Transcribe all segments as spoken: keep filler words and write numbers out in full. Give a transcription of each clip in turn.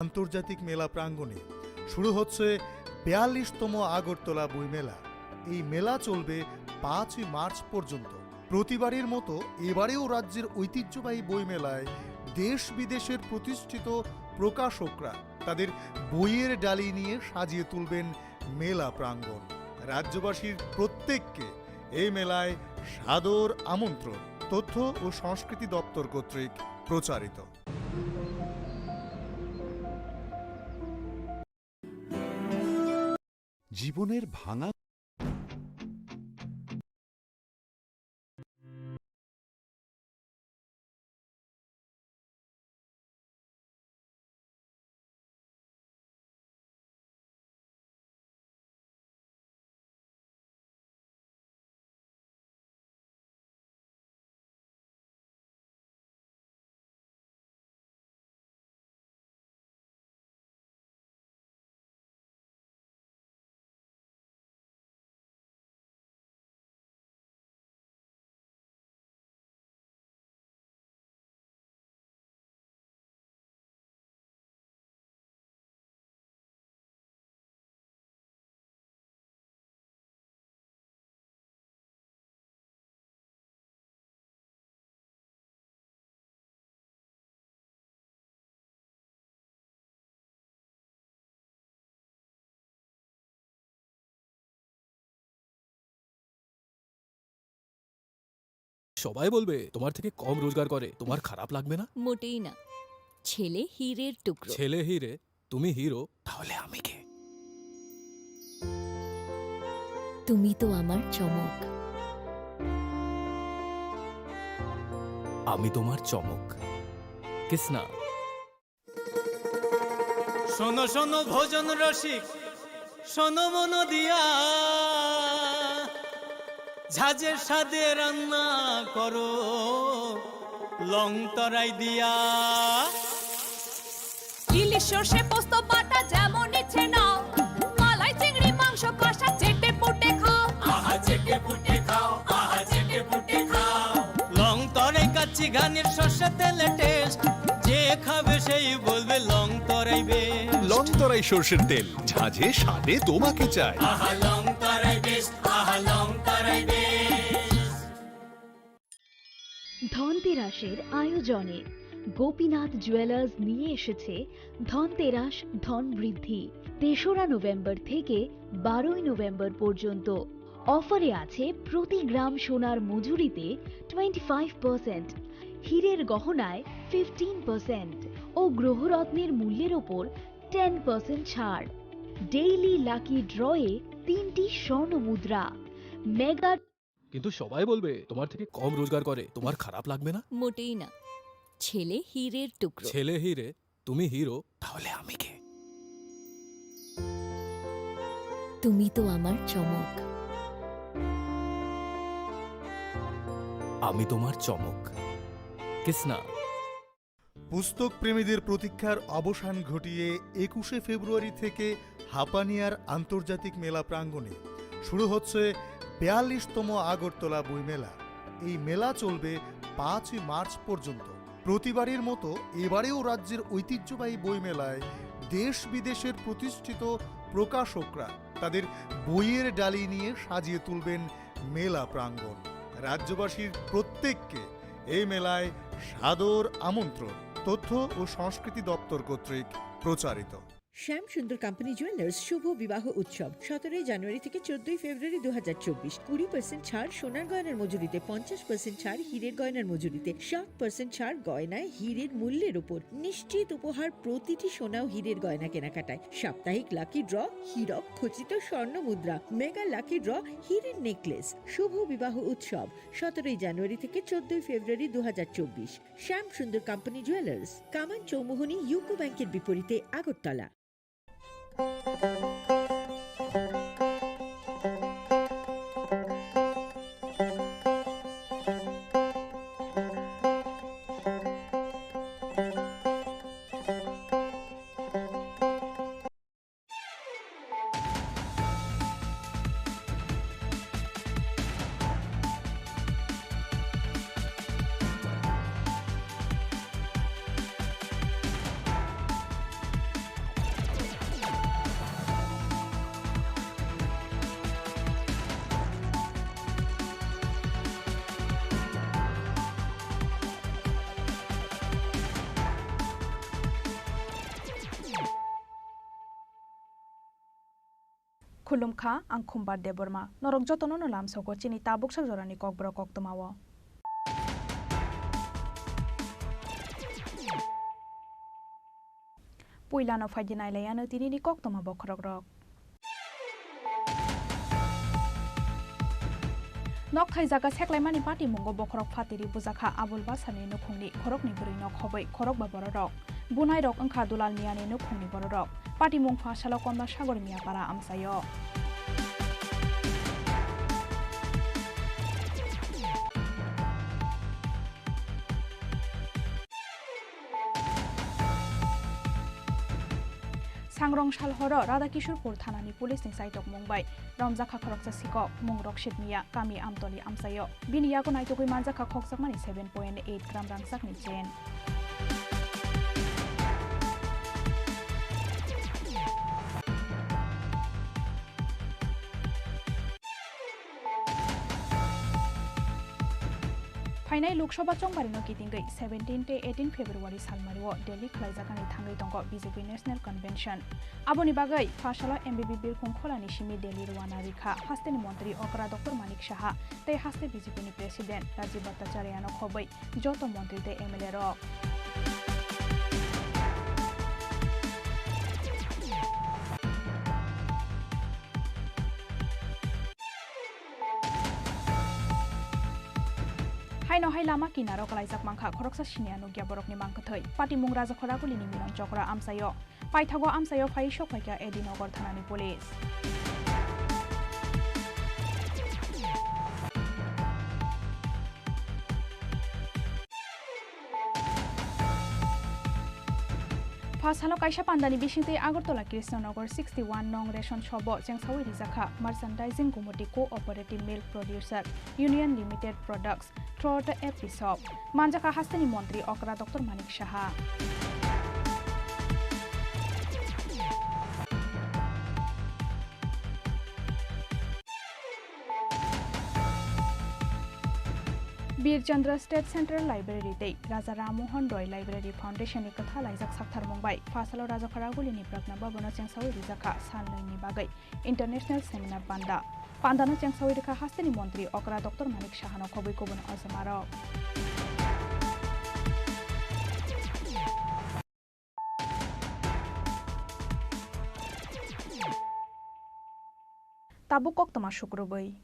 আন্তর্জাতিক মেলা প্রাঙ্গণে শুরু হচ্ছে বিয়াল্লিশতম আগরতলা বইমেলা। এই মেলা চলবে পাঁচই মার্চ পর্যন্ত। প্রতিবারের মতো এবারেও রাজ্যের ঐতিহ্যবাহী বইমেলায় দেশ বিদেশের প্রতিষ্ঠিত প্রকাশকরা তাদের বইয়ের ডালি নিয়ে সাজিয়ে তুলবেন মেলা প্রাঙ্গণ। রাজ্যবাসীর প্রত্যেককে এই মেলায় সাদর আমন্ত্রণ। তথ্য ও সংস্কৃতি দপ্তর কর্তৃক প্রচারিত। জীবনের ভাঙা সবাই বলবে তোমার থেকে কম রোজগার করে, তোমার খারাপ লাগবে না? মোটেই না। ছেলে হীরের টুকরো। ছেলে হীরে, তুমি হিরো, তাহলে আমি কে? তুমি তো আমার চমক। আমি তোমার চমক। কিস না। শোনো শোনো ভোজন রসিক, শোনো মন দিয়া, ঝাঁঝের স্বাদে রান্না করো লং তরাই দিয়া। ইলিশ সর্ষে পোস্ত বাটা যেমন ইচ্ছে নাও, মালাই চিংড়ি মাংস কষা চেটে পুটে খাও। আহা চেটে পুটে খাও, আহা চেটে পুটে খাও। লং তরাই কাচ্চি ঘানির সর্ষে তেলে টেস্ট, যে খাবে সেই বলবে লং তরাই বেস্ট। লং তরাই সর্ষের তেল, ঝাঁঝে স্বাদে তোমাকে চাই। আহা লং তরাই বেস্ট, আহা লং তরাই বেস্ট। ধনতেরাসের আয়োজনে গোপীনাথ জুয়েলার্স নিয়ে এসেছে ধনতেরাস ধন বৃদ্ধি। তেসরা নভেম্বর থেকে বারোই নভেম্বর পর্যন্ত। অফারে আছে প্রতি গ্রাম সোনার মজুরিতে টোয়েন্টি ফাইভ পার্সেন্ট, হীরের গহনায় ফিফটিন পার্সেন্ট ও গ্রহরত্নের মূল্যের ওপর টেন পার্সেন্ট ছাড়। ডেইলি লাকি ড্রয়ে তিনটি স্বর্ণ মুদ্রা, মেগা কিন্তু সবাই বলবে তোমার থেকে কম রোজগার করে, তোমার খারাপ লাগবে না? মোটেই না। ছেলে হীরের টুকরো। ছেলে হীরে, তুমি হিরো, তাহলে আমি কে? তুমি তো আমার চমক। আমি তোমার চমক। কিস না। পুস্তক প্রেমীদের প্রতীক্ষার অবসান ঘটিয়ে একুশে ফেব্রুয়ারি থেকে হাপানিয়ার আন্তর্জাতিক মেলা প্রাঙ্গণে শুরু হচ্ছে বিয়াল্লিশতম আগরতলা বইমেলা। এই মেলা চলবে পাঁচই মার্চ পর্যন্ত। প্রতিবারের মতো এবারেও রাজ্যের ঐতিহ্যবাহী বইমেলায় দেশ বিদেশের প্রতিষ্ঠিত প্রকাশকরা তাদের বইয়ের ডালি নিয়ে সাজিয়ে তুলবেন মেলা প্রাঙ্গণ। রাজ্যবাসীর প্রত্যেককে এই মেলায় সাদর আমন্ত্রণ। তথ্য ও সংস্কৃতি দপ্তর কর্তৃক প্রচারিত। শ্যাম সুন্দর কোম্পানি জুয়েলার্স শুভ বিবাহ উৎসব সতেরোই জানুয়ারি থেকে চোদ্দই ফেব্রুয়ারি দু হাজার চব্বিশ। কুড়ি পার্সেন্ট ছাড় সোনার গয়নার মজুরিতে, পঞ্চাশ পার্সেন্ট ছাড় হীরের গয়নার মজুরিতে, সাত পার্সেন্ট ছাড় গয়নায় হীরের মূল্যের উপর। নিশ্চিত উপহার প্রতিটি সোনা ও হীরের গয়না কেনাকাটায়। সাপ্তাহিক লাকি ড্র, হীরক খচিত স্বর্ণ মুদ্রা, মেগা লাকি ড্র, হীরের নেকলেস। শুভ বিবাহ উৎসব সতেরোই জানুয়ারি থেকে চোদ্দই ফেব্রুয়ারি দু হাজার চব্বিশ। শ্যাম সুন্দর কোম্পানি জুয়েলার্স, কামান চৌমুহনী ইউকো ব্যাংকের বিপরীতে Agartala. Khulumkha, ang Khumbar Debbarma. Norok jotono no lamsogo chini tabuk sak jorani kokborok koktwmao. Puilano phaidi nailaiano tinini koktwma bokhorokrok. Nokthai jaga seklaimani patimungo bokhorok phatiri bujakha Abul Basarni nukhungni khoroknwi bwrwino khobwi khorokba bororok. Bunairok wngkha Dulal Miyani nukhungni bororok. Patimung pha salo Komla Sagor Miyapara amchaio. Sangrong sal horo Radhakishorpur thanani police ni saitok mung bai romjakha khoroksa sikok, mung Rokshit Miya, kami Amtoli amchaio. Bini yago naitugwi manjakha khokjakmani seven point eight gram rangchakni chain. Phainai Lok Sabha chongbarino kitingwi seventeen tei eighteen February salmario Delhi khlaijaknani thangwi tongo B J P National Convention. Aboni bagwi pha salo M B B birkhung kholani simi Delhi rwna rikha hasteni montri okra Doctor Manik Saha tei haste B J P ni President Rajib Bhattacharya no khobwi joto montri tei M L A rok. Haino hai lama kinaro kwlaijak mankha khoroksa siniya nukya borokni mangkwthwi. Patimung Rajakhoragulini Milan Chokra amchaio. Paithago amchaio phai sok phaikha A D Nagar thanani police. Pha salo kaisa pandani bisingtwi Agartala Krishnanagar sixty one nong ration shop o chengsawi rijakha Merchandising Committee Cooperative Milk Producer Union Limited Products Throughout the episode, manjakha hasteni montri okra Doctor Manik Saha. Bir Chandra State Central Library tei Raja Ram Mohan Roy Library Foundation ni kwtha laijak saktharmung bai pha salo Rajakhoragulini Pragna Bhavan o chengsawi rijakha sal nwi ni bagwi International Seminar Panda. Pandano chengsawi rikha hasteni montri okra Doctor Manik Sahano khobwi kubun ojomarok. Tabuk koktwma sukrubwi.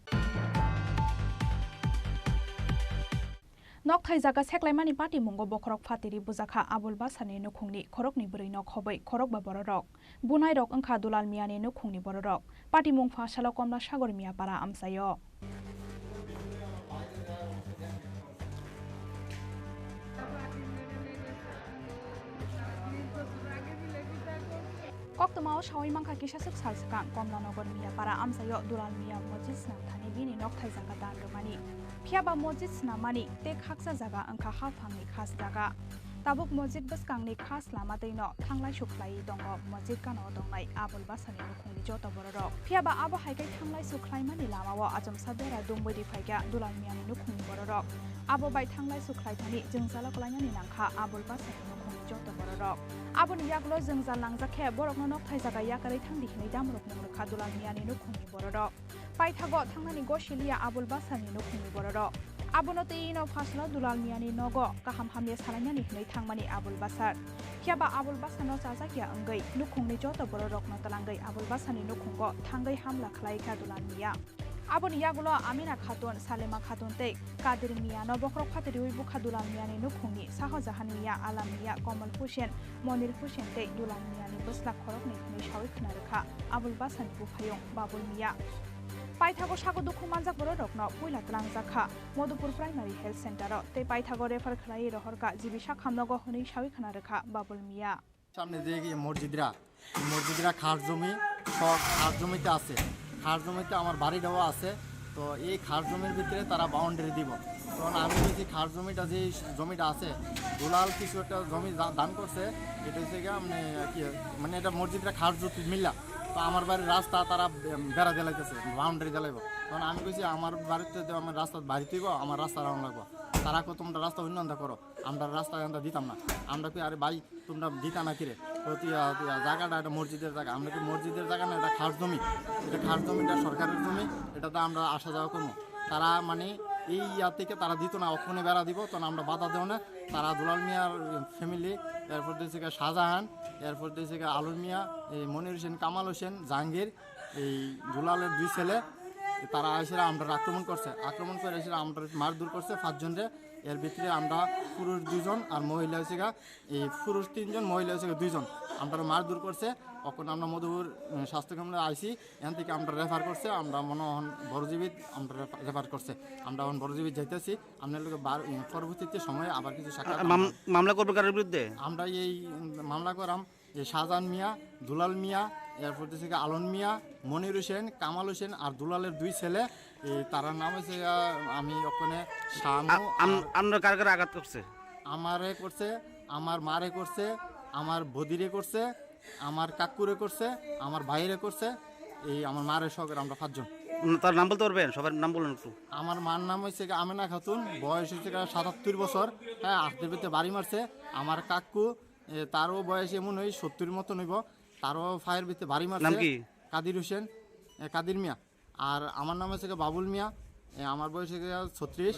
Nokthai jaga seklaimani patimungo bokhorok phatiri bujakha Abul Basarni nukhungni khoroknwi bwrwino khobwi khorokba bororok. Bunairok wngkha Dulal Miyani nukhungni bororok. Patimung pha salo Komla Sagor Miyapara amchaio. Koktwmao sawi mankha kisaswk sal swkang Komlanagar Miyapara amchaio Dulal Miya mojit swnam thani bini nokthai jaga dan rwmani. Phiyaba mojit swnamani tei khaksa jaga wngkha haphangni khas jaga. Tabuk mojit bwskangni khas lama twino thanglai sukhlaiwi tongo mojit gana-o tongnai Abul Basarni nukhungni joto bororok. Phiyaba abo hai khe thanglai sukhlaimani lamao achomsa bera dungwi riphaikha Dulal Miyani nukhungni bororok. Abo bai thanglai sukhlai thani jwngjalo kwlainani nangkha Abul Basarni nukhungni joto bororok. Aboni yagulo jwngjal nangjak khe borokno nokthai jaga yakarwi thangdi hwnwi damrok nung rwkha Dulal Miyani nukhungni bororok. Paithago thangnani gosiliya Abul Basarni nukhungni bororok. Abono twi no phasalo Dulal Miyani nogo kaham hamya salainani hwnwi thangmani Abul Basar. Phiyaba Abul Basarno chajakya wngwi nukhungni joto bororokno twlangwi Abul Basarni nukhungo thangwi hamla khlaikha Dulal Miya. Aboni yagulo Amina Khatun, Salema Khatun tei Kadir Miyano bokhorok phatiriwi bukha Dulal Miyani nukhungni Saho Jahan Miya, Alam Miya, Komol Hussein, Monir Hussein tei Dulal Miyani bwsla khoroknwi hwnwi sawi khna rwkha Abul Basarni buphayung Babul Miya. Paithago sago dukhu manjak bororokno puila twlangjakha Madhupur Primary Health Center-o tei paithago refer khlaiwi rohorkha G B Sakham nogo hwnwi sawi khna rwkha Babul Miya. সামনে যে এই মসজিদরা, এই মসজিদরা খাস জমি, সব খাস জমিতে আছে। খাস জমিতে আমার বাড়িটাও আছে। তো এই খাস জমির ভিতরে তারা বাউন্ডারি দিব। তখন আমি বলছি, খাস জমিটা, যে জমিটা আছে, দুলাল কিছু একটা জমি দা-, দান করছে, এটা হচ্ছে গিয়ে, মানে, কি, মানে, এটা মসজিদটা খাস জমি মিল্লা। তো আমার বাড়ির রাস্তা তারা বে-, বেড়া দিলাইতেছে, বাউন্ডারি দিলাইব। তখন আমি কইছি, আমার বাড়িতে তো আমার রাস্তা বাড়িতে আমার রাস্তা রাউন্ড লাগবো। তারা কো তোমরা রাস্তা অন্য আন্দা করো, আমরা রাস্তা আন্দা দিতাম না। আমরা কি, আরে ভাই, তোমরা দিতা না কিরে? তো তুই, আহ, তুই, আহ, জায়গাটা একটা মসজিদের জায়গা, আমরা কি মসজিদের জায়গা না, এটা খাস জমি, এটা খাস জমি, এটা সরকারের জমি, এটা তো আমরা আসা যাওয়া করবো। তারা মানে এই ইয়া থেকে তারা দিত না, অক্ষণে বেড়া দিব, তখন আমরা বাধা দেও না। তারা দুলাল মিয়ার ফ্যামিলি, এরপর দিয়েছে গিয়ে শাহজাহান, এরপর দিয়েছে গিয়ে আলম মিয়া, এই মনির হোসেন, কামাল হোসেন, জাহাঙ্গীর, এই দুলালের দুই ছেলে, তারা এসে আমরা আক্রমণ করছে, আক্রমণ করে এসে আমরা মারধর করছে পাঁচজনরে। এর ভিতরে আমরা পুরুষ দুজন আর মহিলা হয়েছে গা, এই পুরুষ তিনজন, মহিলা হয়েছে গা দুইজন। আমরা মারধর করছে, তখন আমরা মধুপুর, উম, স্বাস্থ্যকেন্দ্রে আইছি, এখান থেকে আমরা রেফার করছে, আমরা মনে হন বড়জীবিত আমরা রেফা-, রেফার করছে, আমরা এখন বড়জীবিত যাইতেছি। আপনার লোকে বার-, উম, পরবর্তীতে সময়ে আবার কিছু সাক্ষাৎ আ, মাম-, আমরা মামলা করবেন কারোর বিরুদ্ধে? আমরা এই, উম, মামলা করাম যে শাহজাহান মিয়া, দুলাল মিয়া, এরপর হচ্ছে গিয়ে আলম মিয়া, মনির হোসেন, কামাল হোসেন আর দুলালের দুই ছেলে। এই তারার নাম হচ্ছে গিয়ে, আমি ওখানে শামু আ-, আম-, আর আপনার কার কার আঘাত করছে? আমারে করছে, আমার মারে করছে, আমার বদিরে করছে, আমার কাকুরে করছে, আমার ভাইরে করছে, এই আমার মারে সহ আমরা পাঁচজন। উম, তার নাম বলতে পারবেন? সবার নাম বলুন একটু। আমার মার নাম হচ্ছে গিয়ে আমেনা খাতুন, বয়স হচ্ছে গিয়ে সাতাত্তর বছর। হ্যাঁ, আস্তে পিতে বাড়ি মারছে। আমার কাকু, এ, তারও বয়স এমন ওই সত্তর মতন হইব, তারও ফায়ার ভিতরে বাড়ি মারছে। নাম কি? কাদির হোসেন, এ, কাদির মিয়া। আর আমার নাম হচ্ছে গিয়ে বাবুল মিয়া, এ, আমার বয়স হচ্ছে গিয়ে ছত্রিশ।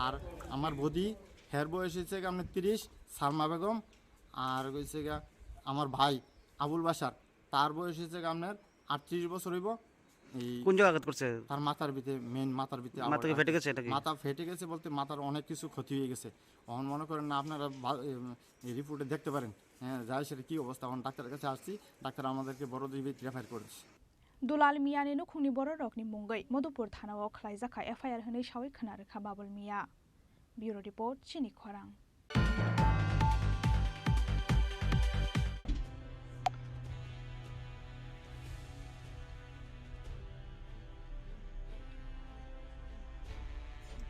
আর আমার বদি, হের বয়স হচ্ছে গিয়ে আপনার তিরিশ, সালমা বেগম। আর হচ্ছে গিয়ে আমার ভাই আবুল বাশার, তার বয়স হচ্ছে গিয়ে আপনার আটত্রিশ বছর হইব। এই কোন জায়গা আঘাত করছে? তার মাথার ভিতরে, মেইন মাথার ভিতরে মাথা কি আঘাত ফেটে গেছে করছে। নাকি? মাথা ফেটে গেছে বলতে মাথার অনেক কিছু ক্ষতি হয়ে গেছে। এখন মনে করেন না আপনারা বা-, এ, এই রিপোর্টে দেখতে পারেন, হ্যাঁ, যাই সেটা কী অবস্থা। এখন ডাক্তারের কাছে আসছি, ডাক্তার আমাদেরকে বড় দিবি রেফার করেছে। Dulal Miyani nukhungni bororokni mungwi Madhupur thanao khlaijakha F I R hwnwi sawi khna rwkha Babul Miya. Bureau Report, Chini Khorang.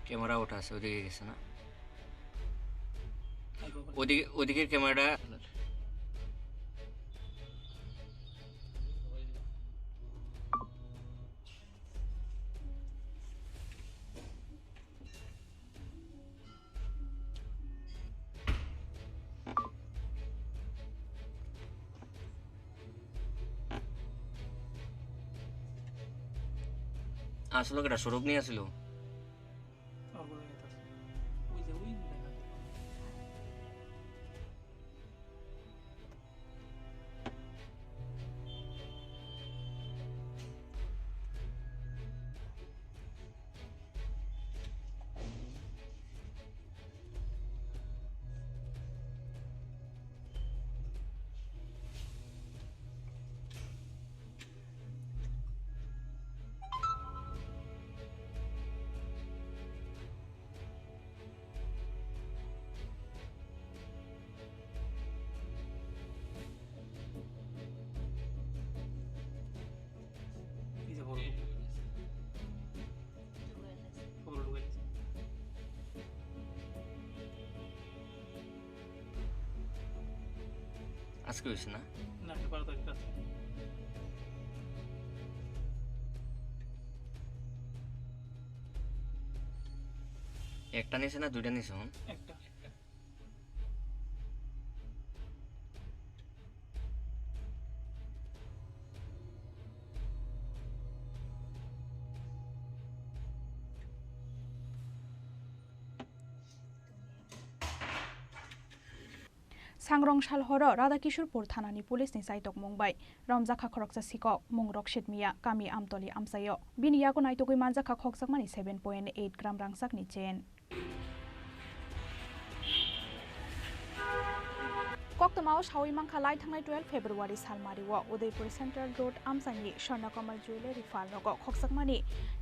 Camera ওঠা আছে, ওদিকে গেছে না? ওদিকে, ওদিকের ক্যামেরাটা। আসলে এটা সড়ক নিয়ে আসলো। এই যে বড়। বড় ঢুকে গেছে। আজকে হয়েছে না? না, এটা বারো তারিখ আছে। একটা নিছে না দুইটা নিছে এখন? একটা। Sangrong sal horo Radha Kishorpur thanani police ni chaitokmung bai romjakha khoroksa sikok, mung Roksit Miya, kami Amtoli amchaio. Bini yago naitugwi manjakha khokjakmani seven point eight gram rangchakni chain. Koktwmao sawi mankha lai thangnai twelve February salmario Udaipur Central Road amchaini Swarna Kamal Jewellery phalrogo khokjakmani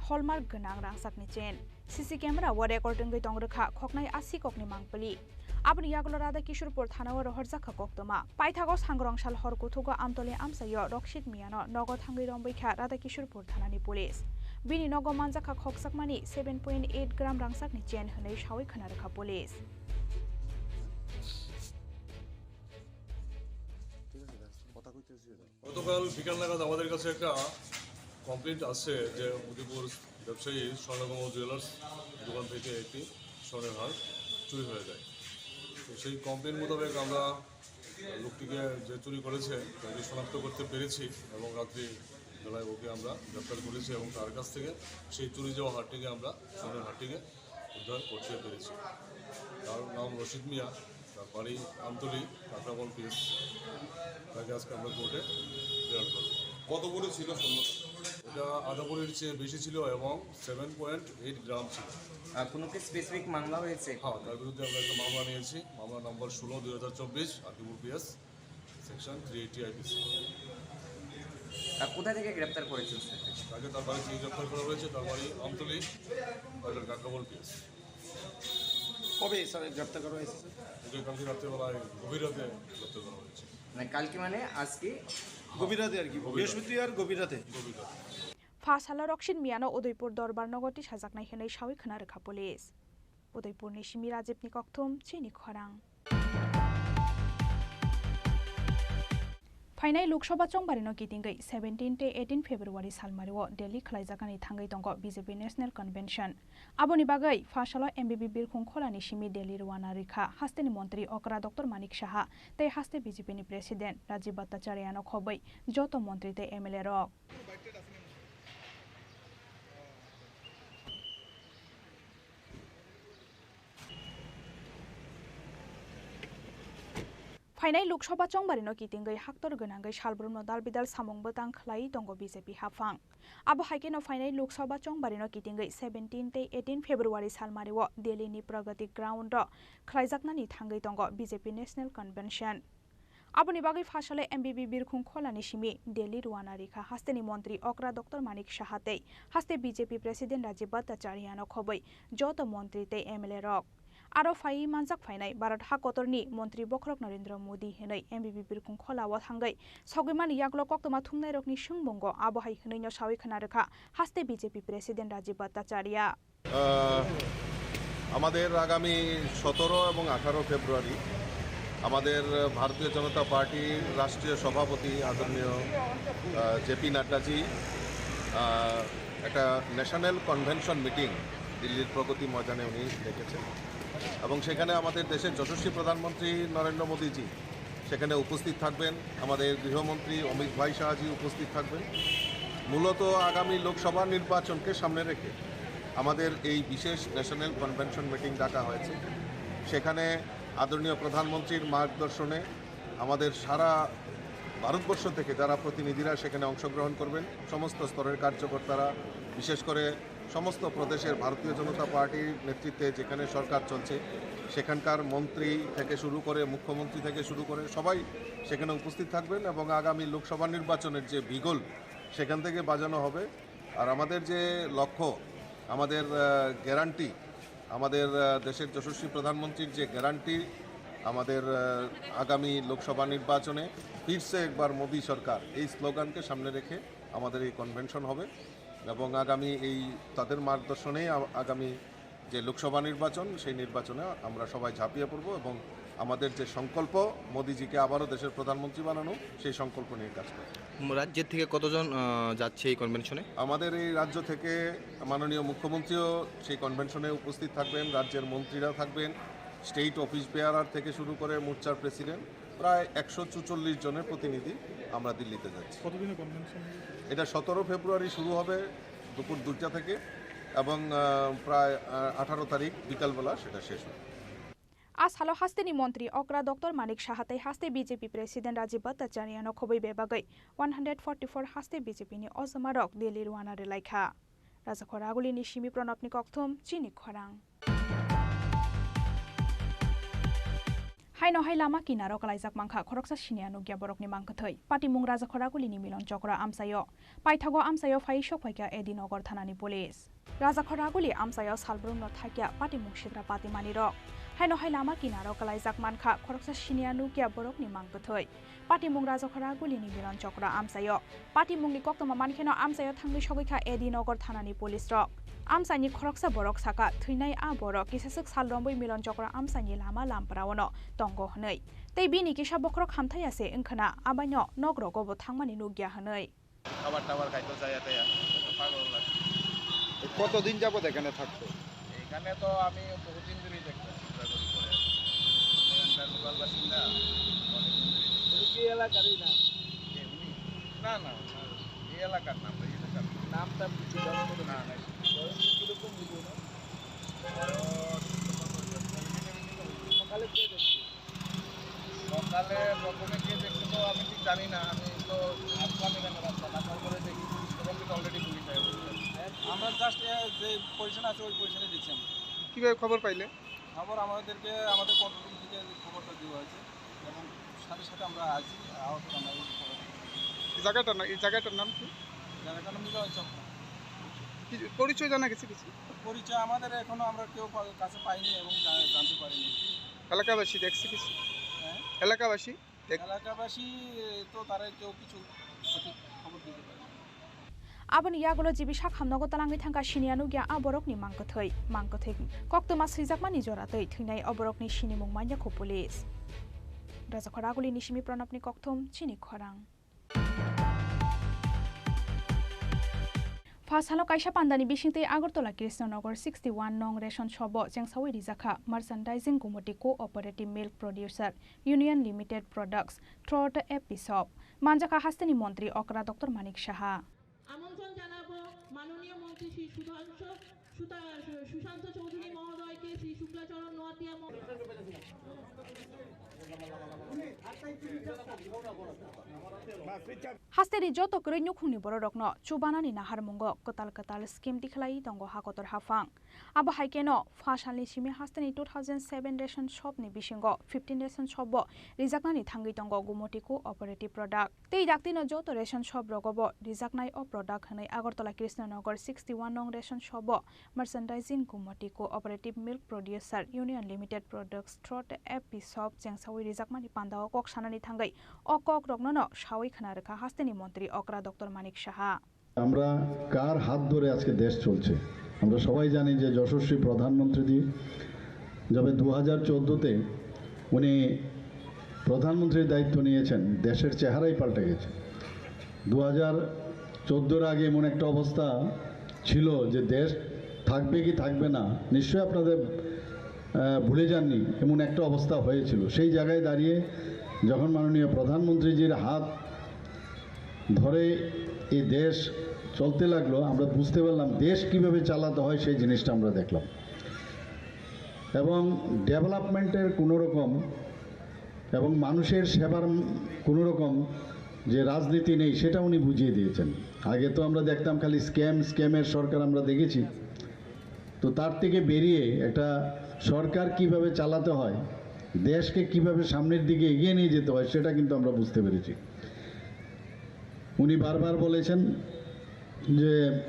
hallmark gwnang rangchakni chain. C C camera o record wngwi tong rwkha khoknai a sikokni mangpili. Aboni yagulo Radha Kishorpur thanao rohorjakha koktwma. Paithago Sangrong sal hor kuthugo Amtoli amchaio Roksit Miyano nogo thangwi rombwi kha Radha Kishorpur thanani police. Bini nogo manjakha khokjakmani seven point eight gram rangchakni chain hwnwi sawi khna rwkha police. গতকাল বিকাল নাগাদ আমাদের কাছে একটা কমপ্লেইন্ট আসে যে উদয়পুর ব্যবসায়ী স্বর্ণকমল জুয়েলার্স দোকান থেকে একটি স্বর্ণের হার চুরি হয়ে যায়। তো সেই কমপ্লেন মোতাবেক আমরা লোকটিকে যে চুরি করেছে তাকে শনাক্ত করতে পেরেছি এবং রাত্রি বেলায় ওকে আমরা গ্রেপ্তার করেছি এবং তার কাছ থেকে সেই চুরি যাওয়া হারটিকে আমরা, স্বর্ণের হারটিকে উদ্ধার করতে পেরেছি। তার নাম রশিদ মিয়া, তার বাড়ি আমতলী, কাকরাবল পিএস। তাকে আজকে আমরা কোর্টে প্রেরণ করব। কত ভরি ছিল স্বর্ণ? এটা আধা ভরির চেয়ে বেশি ছিল এবং সেভেন পয়েন্ট এইট গ্রাম ছিল। আর কোনো কি স্পেসিফিক মামলা হয়েছে? হ্যাঁ, তার বিরুদ্ধে আমরা একটা মামলা নিয়েছি, মামলা নম্বর ষোলো দুই হাজার চব্বিশ, RK Pur PS, section three eighty IPC. আর কোথা থেকে গ্রেপ্তার করেছেন স্যার? তাকে তার বাড়ি থেকে গ্রেপ্তার করা হয়েছে, তার বাড়ি আমতলী, বাজার কাকরাবল পিএস। কবে স্যার গ্রেপ্তার করা হয়েছে স্যার? ওকে কালকে রাত্রেবেলায় গভীর রাতে গ্রেপ্তার করা হয়েছে। মানে কালকে মানে আজকে? গভীর রাতে আর কি, গভীর রাতে। বৃহস্পতিবার গভীর রাতে। গভীর রাতে। Pha salo Roksin Miyano Udaipur Dorbar nogo tisajaknai hwnwi sawi khna rwkha police. Udaipurni simi Rajibni kokthum, chini khorang. Phainai Lok Sabha chongbarino kitingwi seventeen tei eighteen February salmario Delhi khlaijaknani thangwi tongo B J P National Convention. Aboni bagwi pha salo M B B Birkhung Kholani simi Delhi rwna rwkha hasteni montri okra Doctor Manik Saha tei haste B J P ni President Rajib Bhattacharya no khobwi joto montri tei M L A rok. Phainai Lok Sabha chongbarino kitingwi haktor gwnangwi salbrumno dal bidal samung bwtang khlaiwi tongo B J P haphang. Abo hai kheno phainai Lok Sabha chongbarino kitingwi seventeen tei eighteen February salmario Delhi ni Pragati Ground o khlaijaknani thangwi tongo B J P National Convention. Aboni bagwi pha salo M B B Birkhung Kholani simi Delhi rwna rwkha hasteni montri okra Doctor Manik Saha tei haste B J P President Rajib Bhattacharya no khobwi joto montri tei M L A rok. Aro phaiwi manjak phainai Bharat ha kotorni montri bokhorok Narendra Modi hwnwi M B B Birkhung Khola o thangwi sogwimani yagulo koktwma thumnairokni swngmungo abo hai hwnwino sawi khna rwkha haste B J P President Rajib Bhattacharya. আহ, আমাদের আগামী সতেরো এবং আঠারো ফেব্রুয়ারি আমাদের ভারতীয় জনতা পার্টির রাষ্ট্রীয় সভাপতি আদরণীয়, আহ, জে পি নাড্ডাজি, আহ, একটা ন্যাশনাল কনভেনশন মিটিং দিল্লির প্রগতি ময়দানে উনি ডেকেছেন এবং সেখানে আমাদের দেশের যশস্বী প্রধানমন্ত্রী নরেন্দ্র মোদীজি সেখানে উপস্থিত থাকবেন, আমাদের গৃহমন্ত্রী অমিত ভাই শাহজি উপস্থিত থাকবেন। মূলত আগামী লোকসভা নির্বাচনকে সামনে রেখে আমাদের এই বিশেষ ন্যাশনাল কনভেনশন মিটিং ডাকা হয়েছে। সেখানে আদরণীয় প্রধানমন্ত্রীর মার্গদর্শনে আমাদের সারা ভারতবর্ষ থেকে যারা প্রতিনিধিরা সেখানে অংশগ্রহণ করবেন, সমস্ত স্তরের কার্যকর্তারা, বিশেষ করে সমস্ত প্রদেশের ভারতীয় জনতা পার্টির নেতৃত্বে যেখানে সরকার চলছে, সেখানকার মন্ত্রী থেকে শুরু করে, মুখ্যমন্ত্রী থেকে শুরু করে সবাই সেখানে উপস্থিত থাকবেন এবং আগামী লোকসভা নির্বাচনের যে বিগল, সেখান থেকে বাজানো হবে। আর আমাদের যে লক্ষ্য, আমাদের, আহ, গ্যারান্টি, আমাদের, আহ, দেশের যশস্বী প্রধানমন্ত্রীর যে গ্যারান্টি, আমাদের, আহ, আগামী লোকসভা নির্বাচনে ফিরসে একবার মোদী সরকার, এই স্লোগানকে সামনে রেখে আমাদের এই কনভেনশন হবে এবং আগামী এই তাদের মার্গদর্শনেই আ-, আগামী যে লোকসভা নির্বাচন, সেই নির্বাচনে আমরা সবাই ঝাঁপিয়ে পড়ব এবং আমাদের যে সংকল্প, মোদিজিকে আবারও দেশের প্রধানমন্ত্রী বানানো, সেই সংকল্প নিয়ে কাজ করব। উম, রাজ্যের থেকে কতজন, আহ, যাচ্ছে এই কনভেনশনে? আমাদের এই রাজ্য থেকে মাননীয় মুখ্যমন্ত্রীও সেই কনভেনশনে উপস্থিত থাকবেন, রাজ্যের মন্ত্রীরা থাকবেন, স্টেট অফিস বেয়ারার থেকে শুরু করে মোর্চার প্রেসিডেন্ট, প্রায় একশো চুচল্লিশ জনের প্রতিনিধি আমরা দিল্লিতে যাচ্ছি। কতদিনের কনভেনশন? এটা সতেরো ফেব্রুয়ারি শুরু হবে দুপুর দুইটা থেকে এবং, আহ, প্রায়, আহ, আঠারো তারিখ বিকালবেলা সেটা শেষ হবে। A salo hasteni montri okra Doctor Manik Saha tei haste B J P President Rajib Bhattacharya no khobwi bebagwi one hundred forty four haste B J P ni ojomarok Delhi rwna rwlaikha. Rajakhor Agulini simi Pranabni kokthum, chini khorang. Haino hai lama kinaro kalaijak mankha khoroksa siniya nukya borokni mangkwthwi. Patimung Rajakhor Agulini Milon Chokra amchaio. Paithago amchaio phai sok phaikha A D Nagar thanani police. Rajakhor Aguli amchaio salbrumno thaikya patimung sikra patimanirok. Haino hai lama kinaro kalaijak mankha khoroksa siniya nukya borokni mangkwthwi. Patimung Rajakhor Agulini Milon Chokra amchaio. Patimungni koktwma mankheno amchaio thangwi sogwikha A D Nagar thanani police rok. Amchaini khoroksa borok sakha, thwinai a borok kisaswk sal romwi Milon Chokra amchaini lama lampraono tongo hwnwi. Tei bini kisa bokhorok hamthai ase wngkhwna, abaino nogrogo bo thangmani nukya hwnwi. খাবার টাবার খাইতো চাইয়া টাইয়া, পাগল লাগে। কতদিন যাবত এখানে থাকতো? এই এখানে তো আমি বহুদিন ধরেই দেখতাম, ঘোরাঘুরি করে আছি। এখানকার লোকাল বাসিন্দা, অনেকদিন ধরেই দেখতাম। উনি কি এলাকারই না? কে উনি? না, না, না, এই এলাকার না, এই এলাকার না। নাম টাম কিছু জানো তো? না, না। বয়স কিরকম হইব না? বয়স তো কত হইব? Seventy, seventy তো হইব। সকালে কে দেখছে? সকালে প্রথমে কে দেখছে তো আমি ঠিক জানি না, আমি তো আসলাম এখানে রাস্তা, আসার পরে দেখি, তখন কিন্তু already পুলিশ এসে গেছে। আমরা জাস্ট যে পজিশন আছে ওই পজিশনে দেখছি আমরা। কীভাবে খবর পাইলে? খবর আমাদেরকে আমাদের কন্ট্রোল রুম থেকে খবরটা দেওয়া হয়েছে এবং সাথে সাথে আমরা আছি, আহত আমরা এই খবর। এই জায়গাটার না-, এই জায়গাটার নাম কি? জায়গাটার নাম মিলন চক্র। কি পরিচয় জানা গেছে কিছু? পরিচয় আমাদের এখনো আমরা কেউ পা-, কাছে পাইনি এবং জা-, জানতে পারিনি। এলাকাবাসী দেখছে কিছু? হ্যাঁ? এলাকাবাসী দেখ- এলাকাবাসী তো তারা কেউ কিছু সঠিক খবর দিতে পারেনি। Aboni yagulo jibi sak hamnogo talangwi thangkha siniya nukya a borokni mangkwthwi. Mangkwthwi koktwma swijakmani joratwi thwinai o borokni sinimung manya kho police. Rajakhor Agulini simi Pranabni kokthum chini khorang. Pha salo kaisa pandani bisingtwi Agartala Krishnanagar sixty one nong ration shop o chengsawi rijakha Merchandising Committee Cooperative Milk Producer Union Limited Products Throat F P Shop. Manjakha hasteni montri okra Doctor Manik Saha. আমন্ত্রণ জানাবো মাননীয় মন্ত্রী শ্রী সুধাংশু সুতা-, সুশান্ত চৌধুরী মহোদয়কে, শ্রী শুক্লাচরণ নোয়াতিয়া মহোদয়। Hasteni joto kwrwi nukhungni bororokno chubanani naharmungo kwtal kwtal scheme tikhlai tongo hakotor haphang. Abo hai kheno pha salni simi hasteni two thousand seven ration shop ni bisingo fifteen ration shop bo rijaknani thangwi tongo Gumoti Cooperative Product. Tei daktino joto ration shop rogo bo rijaknai o product hwnwi Agartala Krishnanagar sixty one nong ration shop o Merchandising Committee Cooperative Milk Producer Union Limited Products Throat F P Shop chengsawi rijakmani pandao kok sanani thangwi o kokroknono sawi khna rwkha hasteni montri okra Doctor Manik Saha. আমরা কার হাত ধরে আজকে দেশ চলছে? আমরা সবাই জানি যে যশস্বী প্রধানমন্ত্রীজি যবে দু হাজার চোদ্দোতে উনি প্রধানমন্ত্রীর দায়িত্ব নিয়েছেন, দেশের চেহারাই পাল্টে গেছে। দু হাজার চোদ্দোর আগে এমন একটা অবস্থা ছিল যে দেশ থাকবে কি থাকবে না, নিশ্চয়ই আপনাদের, আহ, ভুলে যাননি, এমন একটা অবস্থা হয়েছিল। সেই জায়গায় দাঁড়িয়ে যখন মাননীয় প্রধানমন্ত্রীজির হাত ধরে এই দেশ চলতে লাগলো, আমরা বুঝতে পারলাম দেশ কিভাবে চালাতে হয়, সেই জিনিসটা আমরা দেখলাম। এবং ডেভেলপমেন্টের কোনো রকম এবং মানুষের সেবার কোনো রকম যে রাজনীতি নেই, সেটা উনি বুঝিয়ে দিয়েছেন। আগে তো আমরা দেখতাম খালি স্ক্যাম, স্ক্যামের সরকার আমরা দেখেছি। তো তার থেকে বেরিয়ে একটা সরকার কিভাবে চালাতে হয়, দেশকে কিভাবে সামনের দিকে এগিয়ে নিয়ে যেতে হয়, সেটা কিন্তু আমরা বুঝতে পেরেছি। উনি বারবার বলেছেন যে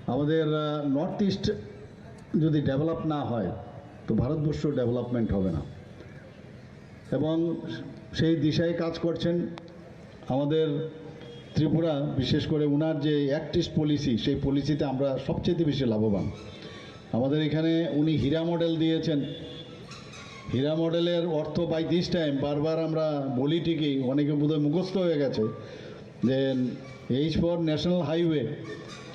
আমাদের, আহ, নর্থ ইস্ট যদি ডেভেলপ না হয়, তো ভারতবর্ষ ডেভেলপমেন্ট হবে না। এবং সেই দিশায় কাজ করছেন। আমাদের ত্রিপুরা, বিশেষ করে ওনার যে অ্যাক্ট ইস্ট পলিসি, সেই পলিসিতে আমরা সবচেয়ে বেশি লাভবান। আমাদের এখানে উনি হীরা মডেল দিয়েছেন। হীরা মডেলের অর্থ বাই দিস টাইম বারবার আমরা বলি ঠিকই, অনেকে বোধহয় মুখস্থ হয়ে গেছে, যে এইচ ফর ন্যাশনাল হাইওয়ে,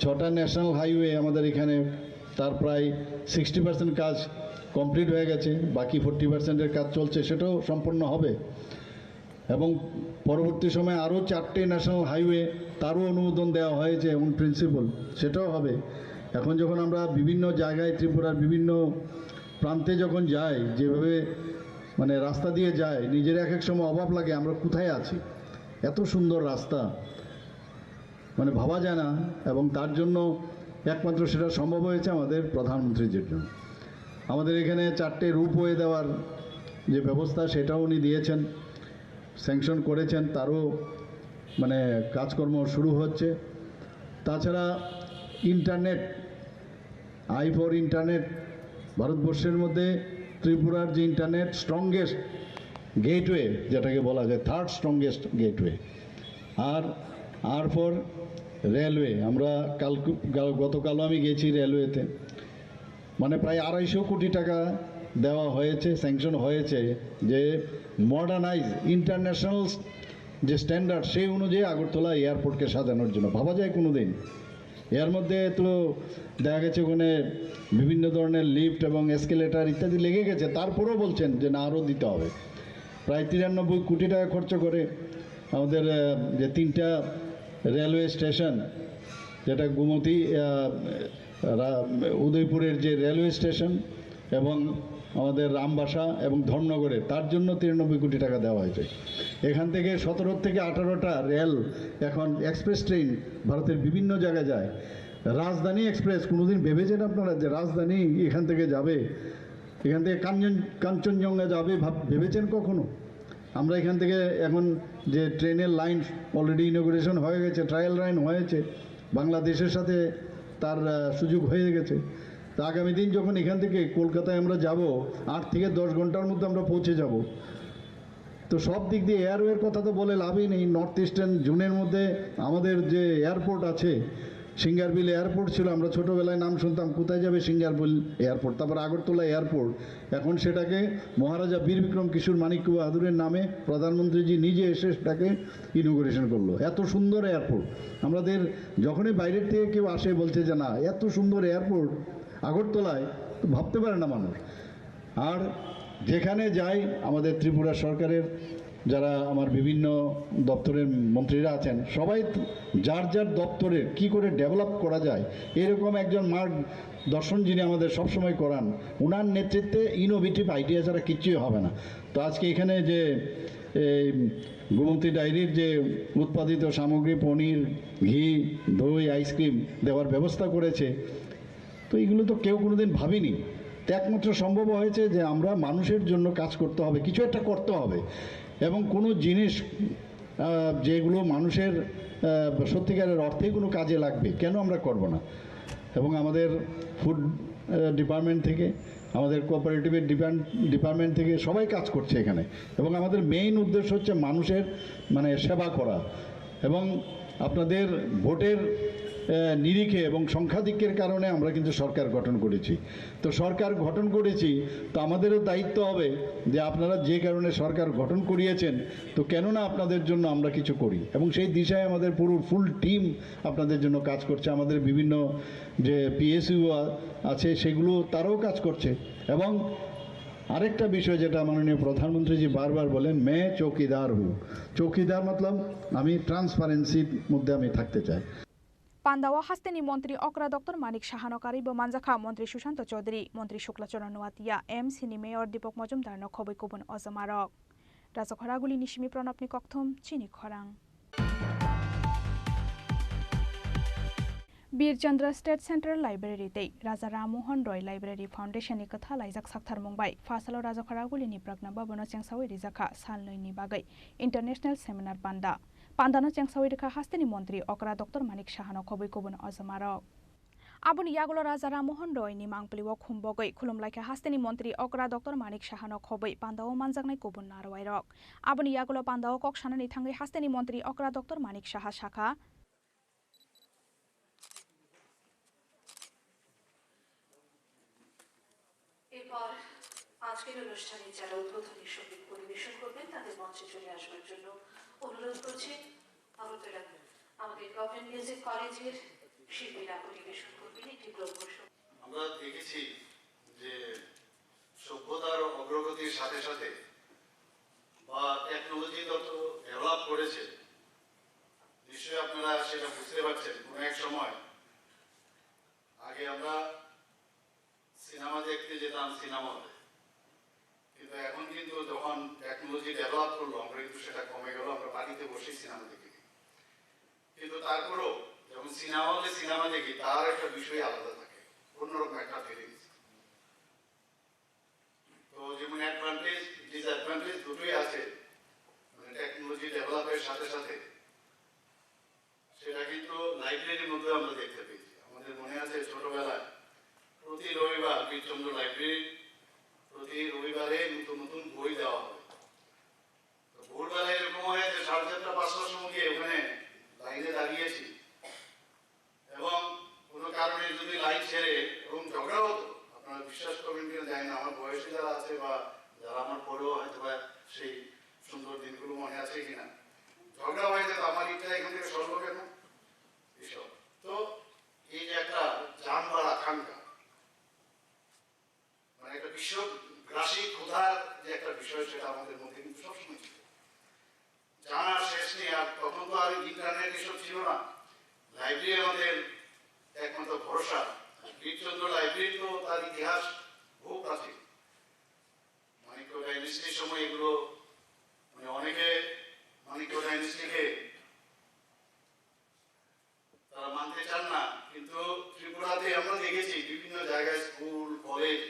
ছটা ন্যাশনাল হাইওয়ে আমাদের এখানে, তার প্রায় সিক্সটি পার্সেন্ট কাজ কমপ্লিট হয়ে গেছে, বাকি ফোর্টি পার্সেন্টের কাজ চলছে, সেটাও সম্পন্ন হবে। এবং পরবর্তী সময়ে আরও চারটে ন্যাশনাল হাইওয়ে, তারও অনুমোদন দেওয়া হয়েছে, এবং প্রিন্সিপাল সেটাও হবে। এখন যখন আমরা বিভিন্ন জায়গায়, ত্রিপুরার বিভিন্ন প্রান্তে যখন যাই, যেভাবে মানে রাস্তা দিয়ে যাই, নিজের এক এক সময় অবাক লাগে আমরা কোথায় আছি। এত সুন্দর রাস্তা, মানে ভাবা যায় না। এবং তার জন্য একমাত্র সেটা সম্ভব হয়েছে আমাদের প্রধানমন্ত্রীজির জন্য। আমাদের এখানে চারটে রোপওয়ে দেওয়ার যে ব্যবস্থা, সেটাও উনি দিয়েছেন, স্যাংশন করেছেন, তারও মানে কাজকর্ম শুরু হচ্ছে। তাছাড়া ইন্টারনেট, আই ফর ইন্টারনেট, ভারতবর্ষের মধ্যে ত্রিপুরার যে ইন্টারনেট স্ট্রংগেস্ট গেটওয়ে, যেটাকে বলা যায় থার্ড স্ট্রংগেস্ট গেটওয়ে। আর আর ফর রেলওয়ে, আমরা কাল, গতকালও আমি গেছি রেলওয়েতে, মানে প্রায় আড়াইশো কোটি টাকা দেওয়া হয়েছে, স্যাংশন হয়েছে, যে মডার্নাইজ ইন্টারন্যাশনাল যে স্ট্যান্ডার্ড, সেই অনুযায়ী আগরতলা এয়ারপোর্টকে সাজানোর জন্য। ভাবা যায় কোনো দিন? এর মধ্যে তো দেখা গেছে ওখানে বিভিন্ন ধরনের লিফট এবং এসকেলেটর ইত্যাদি লেগে গেছে, তারপরেও বলছেন যে না, আরও দিতে হবে। প্রায় তিরানব্বই কোটি টাকা খরচ করে আমাদের আহ, যে তিনটা রেলওয়ে স্টেশন, যেটা গোমতী আহ, রা- উদয়পুরের যে রেলওয়ে স্টেশন এবং আমাদের রামবাসা এবং ধর্মনগরে, তার জন্য তিরানব্বই কোটি টাকা দেওয়া হয়েছে। এখান থেকে সতেরো থেকে আঠারোটা রেল এখন এক্সপ্রেস ট্রেন ভারতের বিভিন্ন জায়গায় যায়। রাজধানী এক্সপ্রেস, কোনোদিন ভেবেছেন আপনারা যে রাজধানী এখান থেকে যাবে, এখান থেকে কাঞ্চন কাঞ্চনজঙ্ঘা যাবে? ভাব- ভেবেছেন কখনো? আমরা এখান থেকে এখন যে ট্রেনের লাইন অলরেডি ইনোগ্রেশন হয়ে গেছে, ট্রায়াল রান হয়েছে, বাংলাদেশের সাথে তার আহ, সুযোগ হয়ে গেছে। তা আগামী দিন যখন এখান থেকে কলকাতায় আমরা যাব, আট থেকে দশ ঘন্টার মধ্যে আমরা পৌঁছে যাব। তো সব দিক দিয়ে এয়ারওয়ের কথা তো বলে লাভই নেই। নর্থ ইস্টার্ন জোনের মধ্যে আমাদের যে এয়ারপোর্ট আছে, সিঙ্গারবিল এয়ারপোর্ট ছিল, আমরা ছোটবেলায় নাম শুনতাম, কোথায় যাবে সিঙ্গারবিল এয়ারপোর্ট, তারপর আগরতলা এয়ারপোর্ট, এখন সেটাকে মহারাজা বীর বিক্রম কিশোর মাণিক্য বাহাদুরের নামে প্রধানমন্ত্রীজি নিজে এসে সেটাকে ইনোগ্রেশন করলো। এত সুন্দর এয়ারপোর্ট, আমাদের যখনই বাইরের থেকে কেউ আসে বলছে যে না, এত সুন্দর এয়ারপোর্ট আগরতলায়, তো ভাবতে পারে না মানুষ। আর যেখানে যাই, আমাদের ত্রিপুরা সরকারের যারা আমার বিভিন্ন দপ্তরের মন্ত্রীরা আছেন, সবাই যার যার দপ্তরের কি করে ডেভেলপ করা যায়, এরকম একজন মার্গদর্শন যিনি আমাদের সবসময় করান, ওনার নেতৃত্বে ইনোভেটিভ আইডিয়া ছাড়া কিচ্ছুই হবে না। তো আজকে এখানে যে এই গোমতী ডায়েরির যে উৎপাদিত সামগ্রী, পনির, ঘি, দই, আইসক্রিম দেওয়ার ব্যবস্থা করেছে, তো এগুলো তো কেউ কোনোদিন ভাবিনি। তো একমাত্র সম্ভব হয়েছে যে আমরা মানুষের জন্য কাজ করতে হবে, কিছু একটা করতে হবে, এবং কোনো জিনিস আহ, যেগুলো মানুষের আহ, সত্যিকারের অর্থে কোনো কাজে লাগবে, কেন আমরা করব না? এবং আমাদের ফুড ডিপার্টমেন্ট থেকে, আমাদের কোঅপারেটিভের ডিপার্টমেন্ট থেকে সবাই কাজ করছে এখানে। এবং আমাদের মেইন উদ্দেশ্য হচ্ছে মানুষের, মানে, সেবা করা। এবং আপনাদের ভোটের আহ, নিরিখে এবং সংখ্যাধিক্যের কারণে আমরা কিন্তু সরকার গঠন করেছি। তো সরকার গঠন করেছি, তো আমাদেরও দায়িত্ব হবে যে আপনারা যে কারণে সরকার গঠন করিয়েছেন, তো কেন না আপনাদের জন্য আমরা কিছু করি। এবং সেই দিশায় আমাদের পুরো ফুল টিম আপনাদের জন্য কাজ করছে। আমাদের বিভিন্ন যে পিএসইউ আছে, সেগুলো, তারাও কাজ করছে। এবং আরেকটা বিষয়, যেটা মাননীয় প্রধানমন্ত্রীজি বারবার বলেন, "मैं चौकीदार हूँ।" চৌকিদার মতলব আমি ট্রান্সপারেন্সির মধ্যে আমি থাকতে চাই। Pandao hasteni montri okra Doctor Manik Sahano karwibo manjakha montri Sushanta Chaudhary, montri Shukla Charan Noatia, M C ni mayor Deepak Majumdarno khobwi kubun ojomarok. Rajakhoragulini simi Pranabni kokthum, chini khorang. Bir Chandra State Central Library tei Raja Ram Mohan Roy Library Foundation ni kwtha laijak saktharmung bai phasalo Rajakhoragulini Pragna Bhavan o chengsawi rijakha salnwi ni bagwi International Seminar Panda. Pandano chengsawi rwkha hasteni montri okra Doctor Manik Sahano khobwi kubun ojomarok. Aboni yagulo Raja Ram Mohan Roy ni mangpili o khum bogwi khulumlaikha hasteni montri okra Doctor Manik Sahano khobwi pandao manjaknai kubun narwai rok. Aboni yagulo pandao kok sanani thangwi hasteni montri okra Doctor Manik Saha sakha, এরপর আজকের অনুষ্ঠানে যারা উদ্বোধনী সঙ্গীত পরিবেশন করবেন, তাদের মঞ্চে চলে আসবার জন্য অনুরোধ করছি। আগরতলা আমাদের গভর্নমেন্ট মিউজিক কলেজের শিল্পীরা পরিবেশন করবেন একটি গ্রন্থ। আমরা দেখেছি যে সভ্যতার অগ্রগতির সাথে সাথে বা টেকনোলজি তত ডেভেলপ করেছে, নিশ্চয়ই আপনারা সেটা বুঝতে পারছেন। কোনো এক সময় আগে আমরা সিনেমা দেখতে যেতাম সিনেমা হলে, কিন্তু এখন কিন্তু যখন টেকনোলজি ডেভেলপ করলো, আমরা কিন্তু সেটা কমে গেল, আমরা বাড়িতে বসেই সিনেমা দেখি। কিন্তু তারপরেও যখন সিনেমা হলে সিনেমা দেখি, তার একটা বিষয় আলাদা থাকে, অন্যরকম একটা ফিলিংস। তো যেমন অ্যাডভান্টেজ, ডিসঅ্যাডভান্টেজ দুটোই আছে, মানে টেকনোলজি ডেভেলপের সাথে সাথে। সেটা কিন্তু লাইব্রেরির মধ্যে আমরা দেখতে পেয়েছি। আমাদের মনে আছে ছোটবেলায় প্রতি রবিবার বীরচন্দ্র লাইব্রেরি, প্রতি রবিবারে নতুন নতুন বই দেওয়া হয়। তো ভোরবেলা এরকম হয় যে সাড়ে চারটা পাঁচটার সময় গিয়ে ওখানে লাইনে দাঁড়িয়েছি, এবং কোনো কারণে যদি লাইন ছেড়ে এবং ঝগড়া হতো, আপনারা বিশ্বাস করবেন কিনা জানি না, আমার বয়সী যারা আছে বা যারা আমার পরেও হয়তো বা সেই সুন্দর দিনগুলো মনে আছে কিনা, ঝগড়া হয়ে তখন তো আর ইন্টারনেট এসব ছিল না। লাইব্রেরি আমাদের একমাত্র ভরসা। বীরচন্দ্র লাইব্রেরি তো তার ইতিহাস বহু প্রাচীন। মাণিক্য ডাইনেস্টির সময় এগুলো, মানে, অনেকে মাণিক্য ডাইনেস্টিকে তারা মানতে চান না, কিন্তু ত্রিপুরাতে আমরা দেখেছি বিভিন্ন জায়গায় স্কুল, কলেজ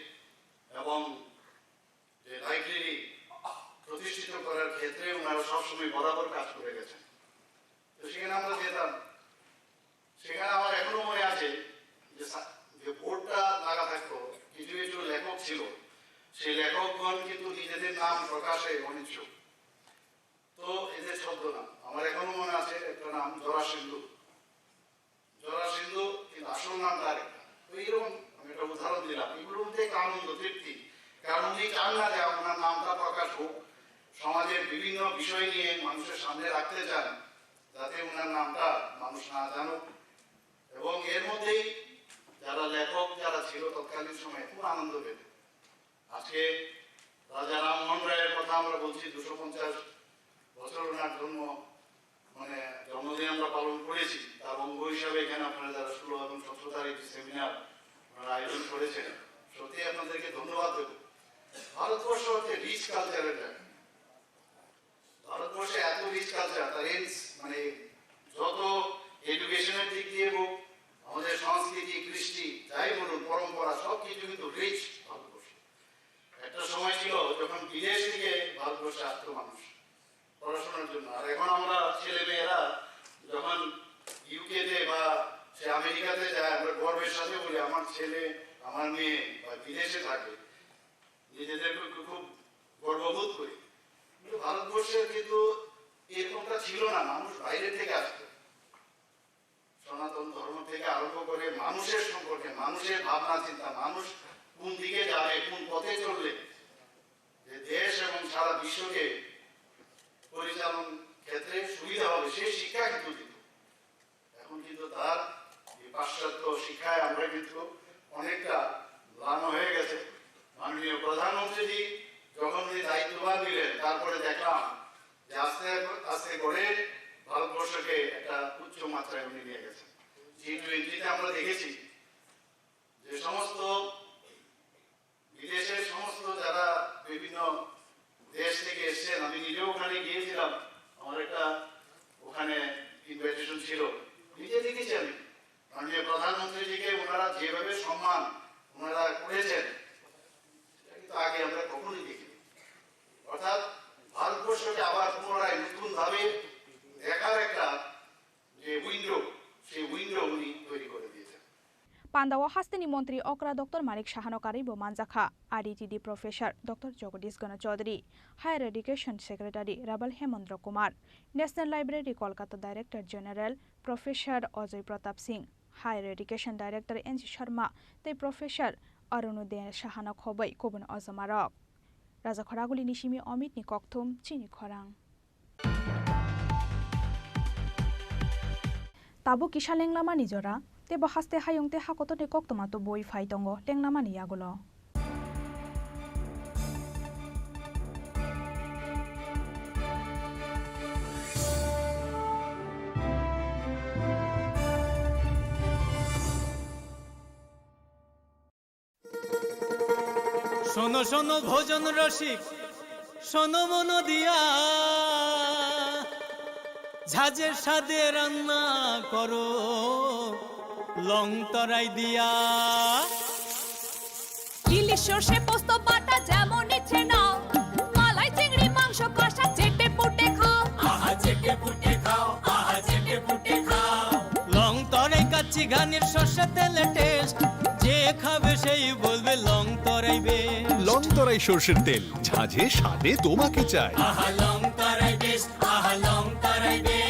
এবং যে লাইব্রেরি প্রতিষ্ঠিত করার ক্ষেত্রে ওনারা সবসময় বরাবর কাজ করে গেছেন। তো সেখানে আমরা যেতাম, সেখানে আমার এখনো মনে আছে যে সা-, যে বোর্ডটা লাগা থাকতো, কিছু কিছু লেখক ছিল, সেই লেখকগণ কিন্তু নিজেদের নাম প্রকাশে অনিচ্ছুক। তো এই যে ছদ্মনাম, আমার এখনো মনে আছে একটা নাম জরাসিন্ধু। জরাসিন্ধু কিন্তু আসল নামটা আরেকটা। তো এইরকম আমি একটা উদাহরণ দিলাম। এগুলোর মধ্যে একটা আনন্দ, তৃপ্তি। কারণ উনি চান না যে ওনার নামটা প্রকাশ হোক। সমাজের বিভিন্ন বিষয় নিয়ে মানুষের সামনে রাখতে চান, যাতে ওনার নামটা মানুষ না জানুক। এবং এর মধ্যেই যারা লেখক যারা ছিল তৎকালীন সময়ে খুব আনন্দ পেত। আজকে রাজা রামমোহন রায়ের কথা আমরা বলছি, দুশো পঞ্চাশ বছর ওনার জন্ম, মানে, জন্মদিন আমরা পালন করেছি। তার অঙ্গ হিসাবে এখানে আপনারা যারা ষোলো এবং সতেরো তারিখ যে সেমিনার ওনারা আয়োজন করেছেন, সত্যি আপনাদেরকে ধন্যবাদ দেব। ভারতবর্ষ হচ্ছে রিচ কালচারের জায়গা। ভারতবর্ষে এত রিচ কালচার, তার রেঞ্জ, মানে, যত এডুকেশনের দিক দিয়ে হোক, আমাদের সংস্কৃতি, কৃষ্টি, যাই বলুন, পরম্পরা, সব কিছু কিন্তু রিচ ভারতবর্ষে। একটা সময় ছিল যখন বিদেশ থেকে ভারতবর্ষে আসতো মানুষ পড়াশোনার জন্য, আর এখন আমরা ছেলে মেয়েরা যখন ইউকেতে বা সে আমেরিকাতে যায়, আমরা গর্বের সাথে বলি, "আমার ছেলে, আমার মেয়ে বা বিদেশে থাকে।" নিজেদেরকে খুব, খুব গর্ববোধ করি। কিন্তু ভারতবর্ষে কিন্তু এরকমটা ছিল না, মানুষ বাইরে থেকে আসতো। সনাতন ধর্ম থেকে আরম্ভ করে মানুষের সম্পর্কে, মানুষের ভাবনা চিন্তা, মানুষ কোন দিকে যাবে, কোন পথে চললে যে দেশ এবং সারা বিশ্বকে পরিচালন ক্ষেত্রে সুবিধা হবে, সেই শিক্ষা কিন্তু দিত। এখন কিন্তু তার এই পাশ্চাত্য শিক্ষায় আমরা কিন্তু অনেকটা ম্লান হয়ে গেছে। মাননীয় প্রধানমন্ত্রীজি যখন উনি দায়িত্বভার নিলেন, তারপরে দেখলাম যে আস্তে আস্তে করে ভারতবর্ষকে একটা উচ্চ মাত্রায় উনি নিয়ে গেছেন। জি টোয়েন্টিতে আমরা দেখেছি যে সমস্ত বিদেশের সমস্ত যারা বিভিন্ন দেশ থেকে এসেছেন, আমি নিজেও ওখানে গিয়েছিলাম, আমার একটা ওখানে ইনভাইটেশন ছিল, নিজে দেখেছি আমি। মাননীয় প্রধানমন্ত্রীজিকে ওনারা যেভাবে সম্মান ওনারা করেছেন, সেটা কিন্তু আগে আমরা কখনোই দেখিনি। অর্থাৎ ভারতবর্ষকে আবার পুনরায় নতুনভাবে দেখার একটা যে উইন্ডো, সেই উইন্ডো উনি তৈরি করে দিয়েছেন। Pandao hasteni montri okra Doctor Manik Sahano karwibo manjakha, R D T D professor Doctor Jagadish Gana Chaudhary, Higher Education Secretary Rabal Hemendra Kumar, National Library Kolkata Director General Professor Ajoy Pratap Singh, Higher Education Director N G Sharma tei Professor Arunodoy Sahano khobwi kubun ojomarok. Rajakhor Agulini simi Omitni kokthum chini khorang. Tabuk kisa lenglamani jora, teibo haste hayung tei hakotorni koktwma tubui phai tongo lenglamani yagulo. শোনো শোনো ভোজন রসিক, শোনো মন দিয়া, ঝাঁঝের স্বাদে রান্না করো লং তরাই দিয়া। ইলিশ সর্ষে পোস্ত বাটা যেমন ইচ্ছে নাও, মালাই চিংড়ি মাংস কষা চেটে পুটে খাও। আহা চেটে পুটে খাও, আহা চেটে পুটে খাও। লং তরাই কাচ্চি ঘানির সর্ষে তেলে টেস্ট, যে খাবে সেই বলবে লং তরাই বেস্ট। লং তরাই সর্ষের তেল, ঝাঁঝে স্বাদে তোমাকে চাই। আহা লং তরাই বেস্ট, আহা লং তরাই বেস্ট।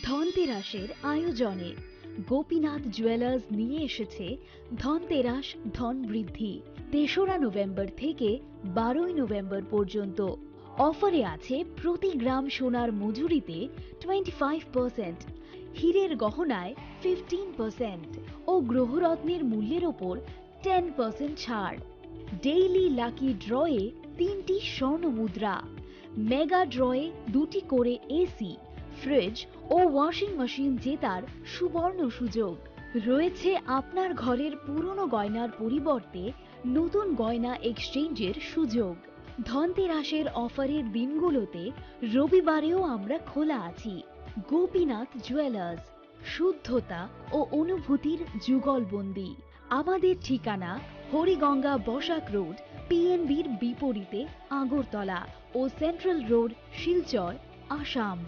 ধনতেরাসের আয়োজনে গোপীনাথ জুয়েলার্স নিয়ে এসেছে ধনতেরাস ধন বৃদ্ধি। তেসরা নভেম্বর থেকে বারোই নভেম্বর পর্যন্ত। অফারে আছে প্রতি গ্রাম সোনার মজুরিতে টোয়েন্টি ফাইভ পার্সেন্ট, হীরের গহনায় ফিফটিন পার্সেন্ট ও গ্রহরত্নের মূল্যের ওপর টেন পার্সেন্ট ছাড়। ডেইলি লাকি ড্রয়ে তিনটি স্বর্ণ মুদ্রা, মেগা ড্রয়ে দুটি করে এসি, ফ্রিজ ও ওয়াশিং মেশিন জেতার সুবর্ণ সুযোগ। রয়েছে আপনার ঘরের পুরনো গয়নার পরিবর্তে নতুন গয়না এক্সচেঞ্জের সুযোগ। ধনতেরাসের অফারের দিনগুলোতে রবিবারেও আমরা খোলা আছি। গোপীনাথ জুয়েলার্স, শুদ্ধতা ও অনুভূতির যুগলবন্দি। আমাদের ঠিকানা হরিগঙ্গা বসাক রোড, পিএনবির বিপরীতে আগরতলা ও central road, Silchar, Assam.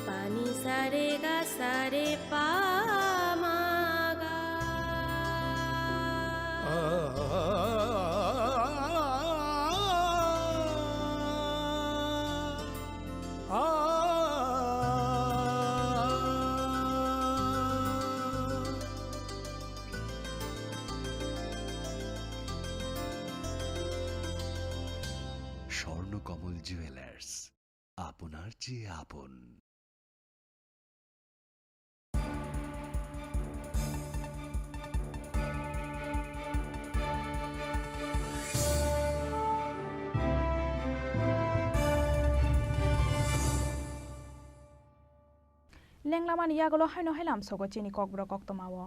Pani sare ga sare pa ma ga. Swarnakamal jewellers, আপনার চেয়ে আপন। Lenglamani yagulo haino hai lamsogo chini kokborok koktwmao.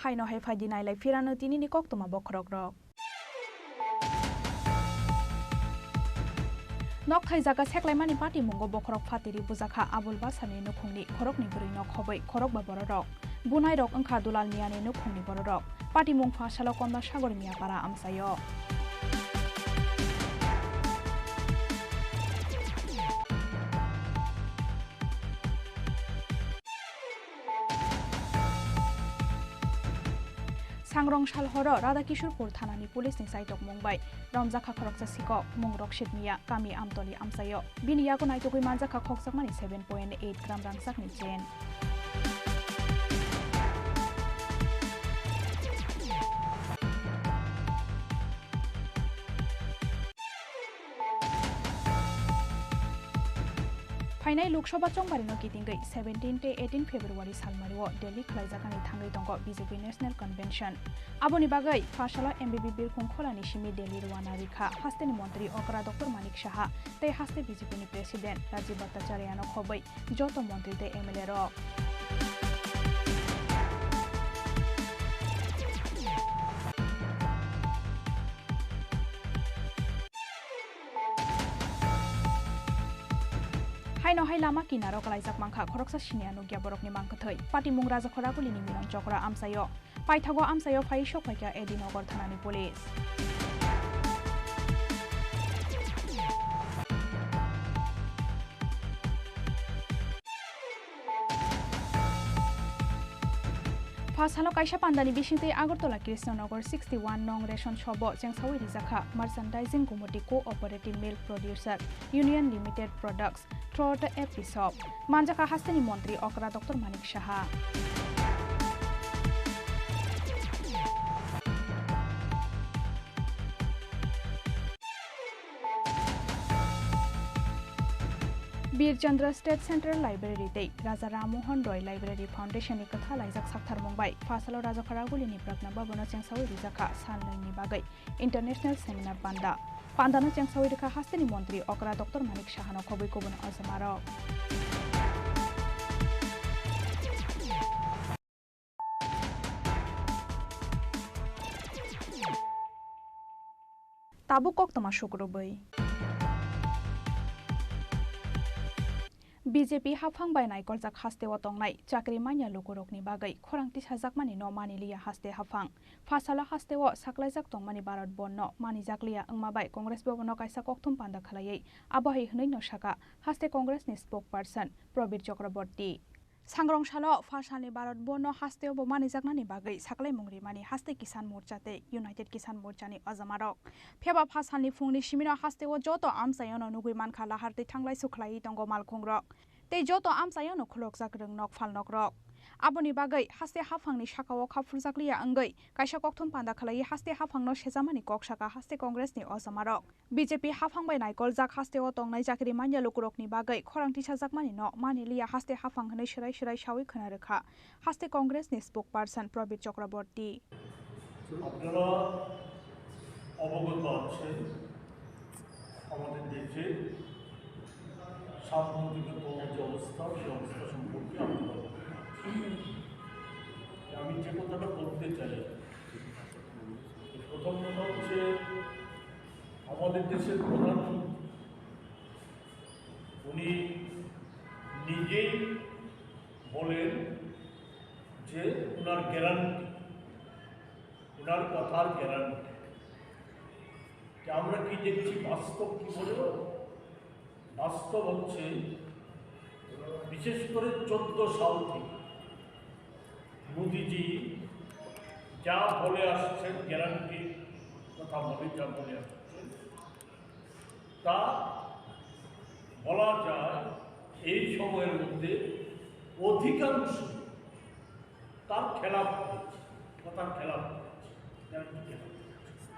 Haino hai phaidi nailai phirano tinini koktwma bokhorokrok. Nokthai jaga seklaimani patimungo bokhorok phatiri bujakha Abul Basarni nukhungni khoroknwi bwrwi nok hobwi khorokba bororok. Bunairok wngkha Dulal Miyani nukhungni bororok. Patimung pha salo Komla Sagor Miya para amchaio. Sangrong sal horo Radha Kishorpur thanani police ni chaitokmung bai romjakha khoroksa sikok, mung Rokshit Miya, kami Amtoli amchaio. Bini yago naitugwi manjakha khokjakmani seven point eight gram rangchakni chain. Phainai Lok Sabha chongbarino kitingwi seventeen tei eighteen February salmario Delhi khwlaijaknani thangwi tongo B J P National Convention. Aboni bagwi pha salo M B B Birkhung Kholani simi Delhi rwna rikha hasteni montri okra Doctor Manik Saha tei haste B J P ni President Rajib Bhattacharya no khobwi joto montri tei M L A rok. Haino hai lama kinaro kwlaijak mankha khoroksa siniya nukya borokni mangkwthwi. Patimung Rajakhor Agulini Milan Chokra amchaio. Paithago amchaio phai sok phaikha A D Nagar thanani police. Pha salo kaisa pandani bisingtwi Agartala Krishnanagar sixty one nong ration shop-o chengsaui rijakha Merchandising Committee Cooperative Milk Producer Union Limited Products Throughout the episode, manjakha hasteni montri okra Doctor Manik Saha. Bir Chandra State Central Library tei Raja Ram Mohan Roy Library Foundation ni kwtha laijak saktharmung bai pha salo Rajakhor Agulini Pragna Bhavan o chengsaui rijakha sal nwi ni bagwi International Seminar Panda. Pandano chengsaui rikha hasteni montri okra Doctor Manik Sahano khobwi kubun ojomarok. Tabuk koktwma sukrubwi. B J P haphang bai naikoljak hasteo tongnai chakri manya lukurokni bagwi khorang tisajakmani no maniliya haste haphang. Phasalo hasteo saklaijak tongmani Bharat Bandh no manijakliya wngma bai Congress Bhavan no kaisa kokthum panda khwlaiwi abo hai hwnwi no saka haste Congress ni spokesperson Prabir Chakraborty. Sangrong salo phasalni Bharat Bandh no hasteo bo manijaknani bagwi saklaimung rimani haste Kisan Morcha tei United Kisan Morcha ni ojamarok. Phiyaba phasalni phungni simino hasteo joto amchaiono nugwi mankha lahar tei thanglaisu khlaiwi tongo malkhungrok. Tei joto amchaiono khulokjak rwng nok phalnokrok. Aboni bagwi haste haphangni sakao kha phurjakliya wngwi kaisa kokthum panda khwlaiwi haste haphangno sejamani kok saka haste Congress ni ojamarok. B J P haphang bai naikoljak hasteo tongnai chakri manya lukurokni bagwi khorang tisajakmani no maniliya haste haphang hwnwi swrai swrai sawi khwna rwkha haste Congress ni spokesperson Prabir Chakraborty. আপনারা অবগত আছেন, আমাদের দেশে সাম্প্রতিকতম যে অবস্থা, সেই অবস্থা সম্পর্কে আপনারা অবগত আছেন। আমি যে কথাটা বলতে চাই, প্রথম কথা হচ্ছে, আমাদের দেশের প্রধানমন্ত্রী, উনি নিজেই বলেন যে ওনার গ্যারান্টি, ওনার কথার গ্যারান্টি। যে আমরা কি দেখছি, বাস্তব কি বলবো? বাস্তব হচ্ছে, বিশেষ করে চোদ্দ সাল থেকে মোদিজি যা বলে আসছেন, গ্যারান্টির কথা বলে যা বলে আসছেন, তা বলা যায় এই সময়ের মধ্যে অধিকাংশ তার খেলাফ হয়েছে, কথার খেলাফ হয়েছে, গ্যারান্টি খেলাফ হয়েছে।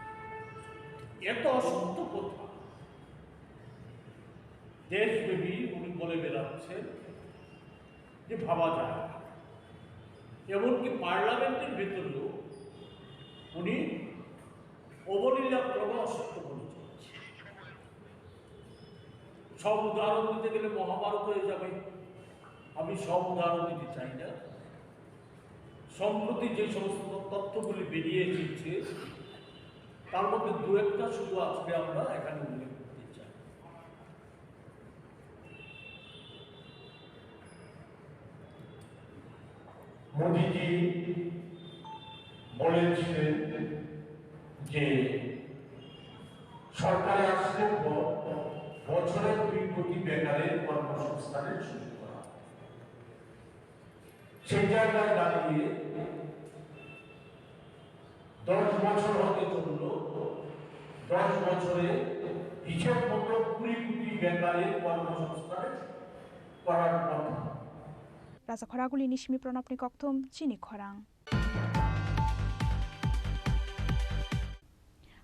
এত অসত্য কথা দেশব্যাপী উনি বলে বেড়াচ্ছেন যে ভাবা যায় না। এমনকি পার্লামেন্টের ভেতরেও উনি অবলীলাক্রমে অসত্য বলে চলেছেন। সব উদাহরণ দিতে গেলে মহাভারত হয়ে যাবে, আমি সব উদাহরণ দিতে চাই না। সম্প্রতি যে সমস্ত তথ্যগুলি বেরিয়ে এসেছে, তার মধ্যে দু একটা শুধু আজকে আমরা এখানে উল্লেখ করতে চাই। মোদিজি বলেছিলেন যে সরকারে আসলে ব-, বছরে দুই কোটি বেকারের কর্মসংস্থানের সুযোগ করা। সেই জায়গায় দাঁড়িয়ে দশ বছর হতে চলল, দশ বছরে হিসেব মতো কুড়ি কোটি বেকারের কর্মসংস্থান করার কথা। Raja Khoraguli ni simi Pranab ni kokthum chini khorang.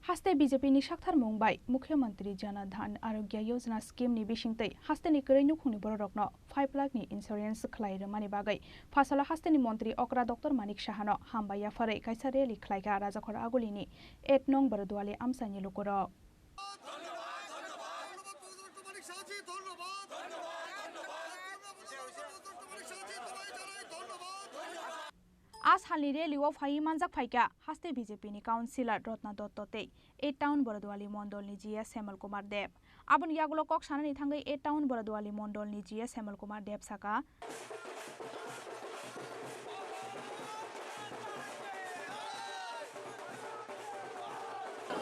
Haste B J P ni saktharmung bai Mukhyamantri Jana Dhan Arogya Yojana scheme ni bisingtwi haste ni kwrwi nukhungni bororokno five lakh ni insurance khlai rwmani bagwi phasalo haste ni montri okra Doctor Manik Sahano hambai yapharwi kaisa rally khlaikha Rajakhor Aguli ni eight nong Boroduali amchaini lukurok. ধন্যবাদ, ধন্যবাদ। ধন্যবাদ, professor doctor মানিক সাহাজি, ধন্যবাদ। ধন্যবাদ, ধন্যবাদ। Professor doctor মানিক সাহাজি, তোমায় জানাই ধন্যবাদ। ধন্যবাদ। A salni rally o phaiwi manjak phaikha haste B J P ni councillor Ratna Dotto tei eight town Boroduali mondol ni G S Hemal Kumar Deb. Aboni yagulo kok sanani thangwi eight town Boroduali mondol ni G S Hemal Kumar Deb saka,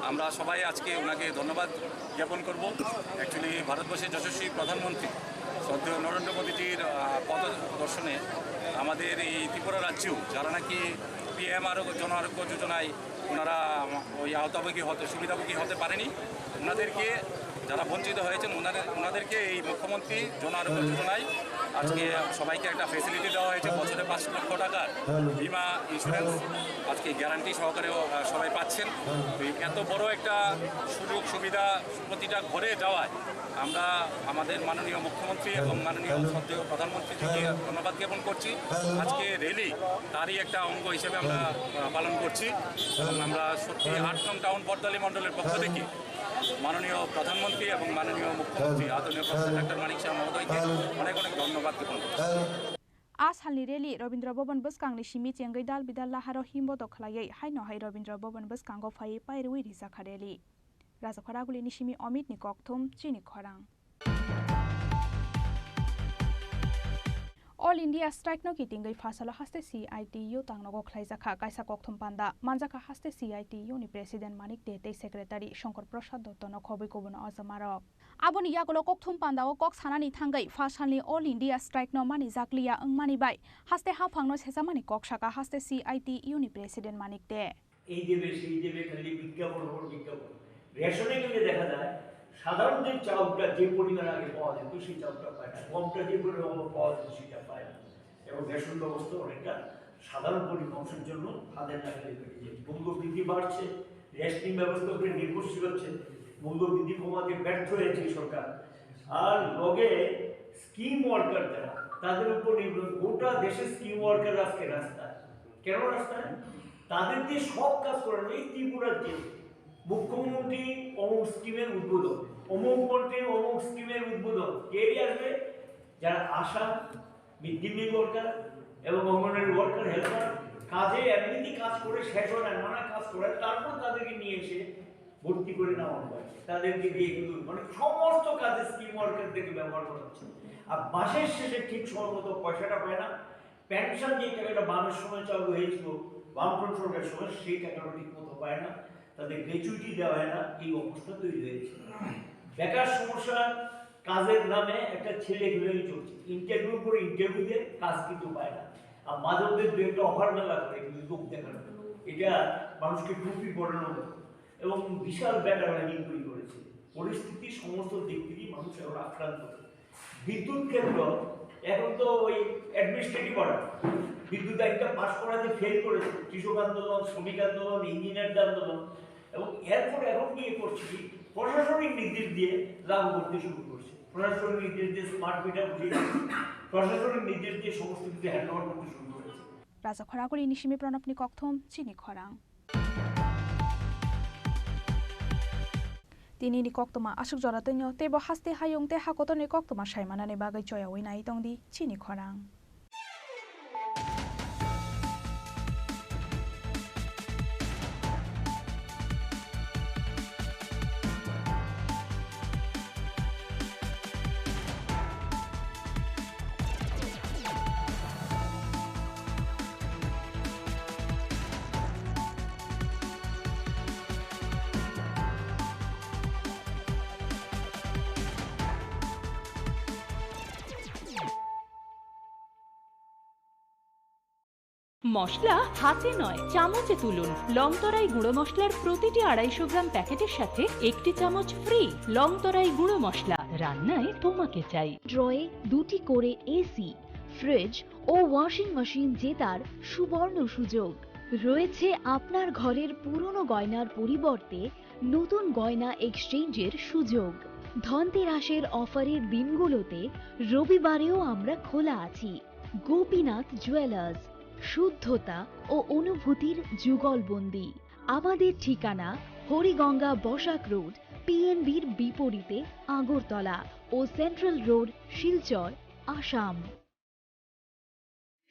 আমরা সবাই আজকে ওনাকে ধন্যবাদ জ্ঞাপন করব। অ্যাকচুয়ালি ভারতবর্ষের যশস্বী প্রধানমন্ত্রী শ্রদ্ধেয় নরেন্দ্র মোদীজির, আহ, পথ দর্শনে আমাদের এই ত্রিপুরা রাজ্যেও যারা নাকি পিএম আরোগ্য, জন আরোগ্য যোজনায় ওনারা ওই আওতাভোগী হতে, সুবিধাভোগী হতে পারেনি, ওনাদেরকে, যারা বঞ্চিত হয়েছেন, ওনাদের, ওনাদেরকে এই মুখ্যমন্ত্রী জন আরোগ্য যোজনায় আজকে সবাইকে একটা ফেসিলিটি দেওয়া হয়েছে, বছরে পাঁচ লক্ষ টাকার বিমা ইন্স্যুরেন্স আজকে গ্যারান্টি সহকারেও, আহ, সবাই পাচ্ছেন। তো এই এত বড় একটা সুযোগ সুবিধা প্রতিটা ঘরে যাওয়ায় আমরা আমাদের মাননীয় মুখ্যমন্ত্রী এবং মাননীয় শ্রদ্ধেয় প্রধানমন্ত্রীজিকে ধন্যবাদ জ্ঞাপন করছি। আজকে র্যালি তারই একটা অঙ্গ হিসেবে আমরা, আহ, পালন করছি এবং আমরা সত্যি আট নং টাউন বরদোয়ালি মণ্ডলের পক্ষ থেকে মাননীয় প্রধানমন্ত্রী এবং মাননীয় মুখ্যমন্ত্রী আদরণীয় প্রফেসর ডক্টর মানিক সাহা মহোদয়কে অনেক অনেক ধন্যবাদ জ্ঞাপন করছি। A salni rally Rabindra Bhavan bwskangni simi chengwi dal bidal laharo himbodo khwlaiwi haino hai Rabindra Bhavan bwskango phaiwi pairwi rijakha rally. Rajakhoraguli ni simi Amit ni kokthum chini khorang. All India strike no kitingwi phasalo haste C I T U tangnogo khlaijakha kaisa kokthum panda manjakha haste C I T U ni president Manik De tei secretary Shankar Prasad Dotto no khobwi kubun ojamarok. Aboni yagulo kokthum panda o kok sanani thangwi phasalni All India strike no mani jakliya wngmani bai haste haphang no sejamani kok saka haste C I T U ni president Manik De. এই দেবে, সেই দেবে, খালি বিজ্ঞাপন ওপর বিজ্ঞাপন। রেশনে গেলে দেখা যায়, সাধারণ যে চাউলটা যে পরিমাণ আগে পাওয়া যেত, সেই চাউলটা পায় না। গমটা যে পরিমাণ পাওয়া যেত, সেটা পায় না। এবং রেশন ব্যবস্থা অনেকটা সাধারণ গরিব মানুষের জন্য হাতের নাগালে বেরিয়ে যায়। মূল্য বৃদ্ধি বাড়ছে, রেশনিং ব্যবস্থার উপরে নির্ভরশীল হচ্ছে, মূল্য বৃদ্ধি কমাতে ব্যর্থ হয়েছে এই সরকার। আর লগে স্কিম ওয়ার্কার যারা, তাদের উপর নির্ভর, গোটা দেশে স্কিম ওয়ার্কার আজকে রাস্তায়। কেন রাস্তায়? তাদের দিয়ে সব কাজ করানো। এই ত্রিপুরার যে মুখ্যমন্ত্রী অমুক স্কিমের উদ্বোধন, অমুক মন্ত্রী অমুক স্কিমের উদ্বোধন, কে এগিয়ে আসবে? যারা আশা, মিড ডে মিল ওয়ার্কার এবং অঙ্গনওয়াড়ি ওয়ার্কার, হেল্পার, কাজে এমনিতেই কাজ করে শেষ হয় না, নানা কাজ করে, তারপর তাদেরকে নিয়ে এসে ভর্তি করে নেওয়া হয়, তাদেরকে দিয়ে কিন্তু মানে সমস্ত কাজে স্কিম ওয়ার্কারদেরকে ব্যবহার করা হচ্ছে। আর মাসের শেষে ঠিক সময় মতো পয়সাটা পায় না, পেনশন যে টাকাটা বামের সময় চালু হয়েছিল, বামফ্রন্ট সরকারের সময়, সেই টাকাটা ঠিক মতো পায় না, তাদের গ্র্যাচুইটি দেওয়া হয় না, এই অবস্থা তৈরি হয়েছে। বেকার সমস্যা, কাজের নামে একটা ছেলে খেলানি চলছে, ইন্টারভিউ করে ইন্টারভিউ দিয়ে কাজ কিন্তু পায় না। আর মাঝে মধ্যে দু একটা অফার মেলা করে কিন্তু লোক দেখানো, এটা মানুষকে টুপি পরানোর মতো এবং বিশাল বেকার লাইন তৈরি করেছে। পরিস্থিতি সমস্ত দিক থেকেই মানুষ এখন আক্রান্ত। বিদ্যুৎ ক্ষেত্র এখন তো ওই অ্যাডমিনিস্ট্রেটিভ অর্ডার, বিদ্যুৎ আইনটা পাস করাতে ফেল করেছে, কৃষক আন্দোলন, শ্রমিক আন্দোলন, ইঞ্জিনিয়ারদের আন্দোলন, এবং এরপর এখন গিয়ে করছে কি, প্রশাসনিক নির্দেশ দিয়ে লাগু করতে শুরু করছে। প্রশাসনিক নির্দেশ দিয়ে স্মার্ট মিটার বসিয়ে দিচ্ছে, প্রশাসনিক নির্দেশ দিয়ে সমস্ত কিছু হ্যান্ড ওভার করতে শুরু করেছে। Rajakhoraguli ni simi Pranabni kokthum chini khorang. Tini ni koktwma aswk jora twino teibo haste hayung tei hakotorni koktwma saimanani bagwi choyawi nai tongdi chini khorang. মশলা হাতে নয়, চামচে তুলুন। লংতরাই গুঁড়ো মশলার প্রতিটি আড়াইশো গ্রাম প্যাকেটের সাথে একটি চামচ ফ্রি। লংতরাই গুঁড়ো মশলা, রান্নায় তোমাকে চাই। ড্রয়ে দুটি করে এসি, ফ্রিজ ও ওয়াশিং মেশিন জেতার সুবর্ণ সুযোগ। রয়েছে আপনার ঘরের পুরনো গয়নার পরিবর্তে নতুন গয়না এক্সচেঞ্জের সুযোগ। ধনতেরাসের অফারের দিনগুলোতে রবিবারেও আমরা খোলা আছি। গোপীনাথ জুয়েলার্স, শুদ্ধতা ও অনুভূতির যুগলবন্দি। আমাদের ঠিকানা হরিগঙ্গা বসাক রোড, পিএনবির বিপরীতে আগরতলা ও সেন্ট্রাল রোড, শিলচর, আসাম।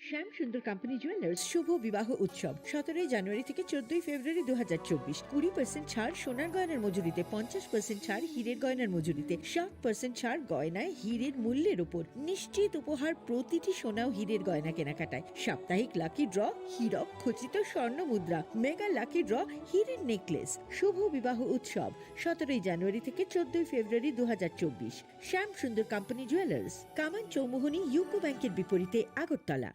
শ্যাম সুন্দর কোম্পানি জুয়েলার্স শুভ বিবাহ উৎসব সতেরোই জানুয়ারি থেকে চোদ্দই ফেব্রুয়ারি দু হাজার চব্বিশ। কুড়ি পার্সেন্ট ছাড় সোনার গয়নার মজুরিতে, পঞ্চাশ পার্সেন্ট ছাড় হীরের গয়নার মজুরিতে, সাত পার্সেন্ট ছাড় গয়নায় হীরের মূল্যের উপর। নিশ্চিত উপহার প্রতিটি সোনা ও হীরের গয়না কেনাকাটায়। সাপ্তাহিক লাকি ড্র, হীরক খচিত স্বর্ণ মুদ্রা, মেগা লাকি ড্র, হীরের নেকলেস। শুভ বিবাহ উৎসব সতেরোই জানুয়ারি থেকে চোদ্দই ফেব্রুয়ারি দু হাজার চব্বিশ। শ্যাম সুন্দর কোম্পানি জুয়েলার্স, কামান চৌমুহনী ইউকো ব্যাংকের বিপরীতে আগরতলা।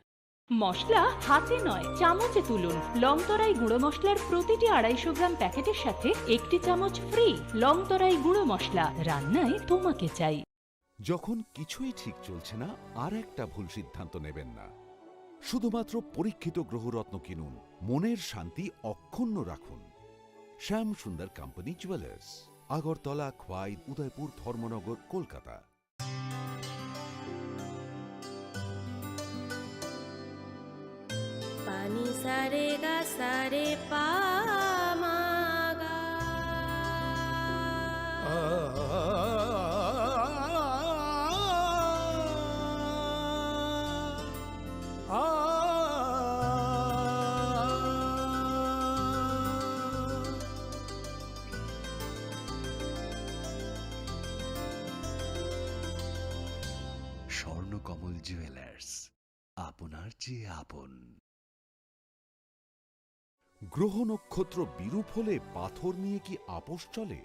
মশলা হাতে নয়, চামচে তুলুন। লংতরাই গুঁড়ো মশলার প্রতিটি আড়াইশো গ্রাম প্যাকেটের সাথে একটি চামচ ফ্রি। লংতরাই গুঁড়ো মশলা, রান্নায় তোমাকে চাই। যখন কিছুই ঠিক চলছে না, আর একটা ভুল সিদ্ধান্ত নেবেন না। শুধুমাত্র পরীক্ষিত গ্রহরত্ন কিনুন, মনের শান্তি অক্ষুণ্ণ রাখুন। Shyam Sundar company jewellers, Agartala, Khowai, Udaipur, Dharmanagar, Kolkata. Pani sa re ga sa re pa ma ga. Kamal jewellers, আপনার চেয়ে আপন। গ্রহ নক্ষত্র বিরূপ হলে পাথর নিয়ে কি আপোষ চলে?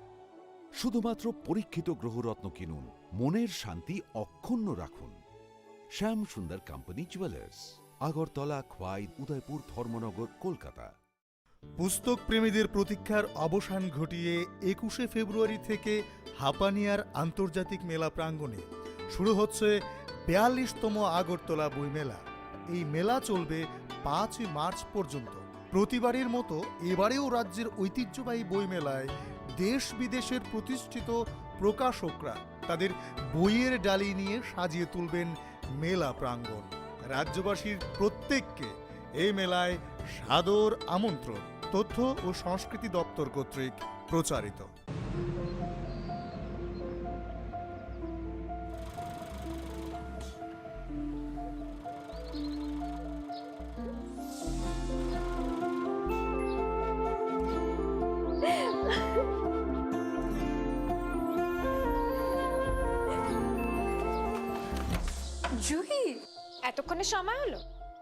শুধুমাত্র পরীক্ষিত গ্রহরত্ন কিনুন, মনের শান্তি অক্ষুণ্ণ রাখুন। শ্যাম সুন্দর কোম্পানি জুয়েলার্স, আগরতলা, খোয়াই, উদয়পুর, ধর্মনগর, কলকাতা। পুস্তক প্রেমীদের প্রতীক্ষার অবসান ঘটিয়ে একুশে ফেব্রুয়ারি থেকে হাপানিয়ার আন্তর্জাতিক মেলা প্রাঙ্গণে শুরু হচ্ছে বিয়াল্লিশতম আগরতলা বইমেলা। এই মেলা চলবে পাঁচই মার্চ পর্যন্ত। প্রতিবারের মতো এবারেও রাজ্যের ঐতিহ্যবাহী বইমেলায় দেশ বিদেশের প্রতিষ্ঠিত প্রকাশকরা তাদের বইয়ের ডালি নিয়ে সাজিয়ে তুলবেন মেলা প্রাঙ্গণ। রাজ্যবাসীর প্রত্যেককে এই মেলায় সাদর আমন্ত্রণ। তথ্য ও সংস্কৃতি দপ্তর কর্তৃক প্রচারিত। জুহি, এতক্ষণে সময় হলো?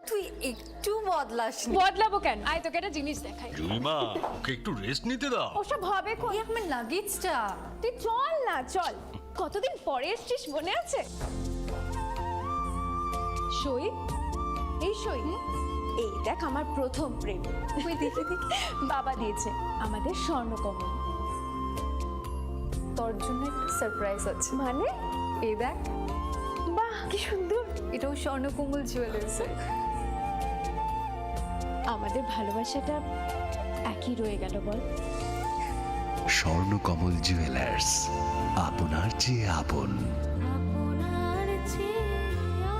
তুই একটু বদলাসনি। বদলাবো কেন? আয়, তোকে একটা জিনিস দেখাই। জুলিমা, ওকে একটু রেস্ট নিতে দাও। ওসব হবে কোন? এই আমার লাগেজটা। তুই চল না, চল। কতদিন পরে এসছিস, মনে আছে? সই, এই সই। হুম? এই দেখ, আমার প্রথম প্রেম। ওই দেখি, দেখি। বাবা দিয়েছে আমাদের স্বর্ণকমল। তোর জন্য একটা সারপ্রাইজ আছে। মানে? এই দেখ। বাহ, কি সুন্দর। এটাও স্বর্ণকমল জুয়েলার্সের। আমাদের ভালোবাসাটা একই রয়ে গেল, বল? স্বর্ণকমল জুয়েলার্স, আপনার চেয়ে আপন। আপনার চেয়ে আপন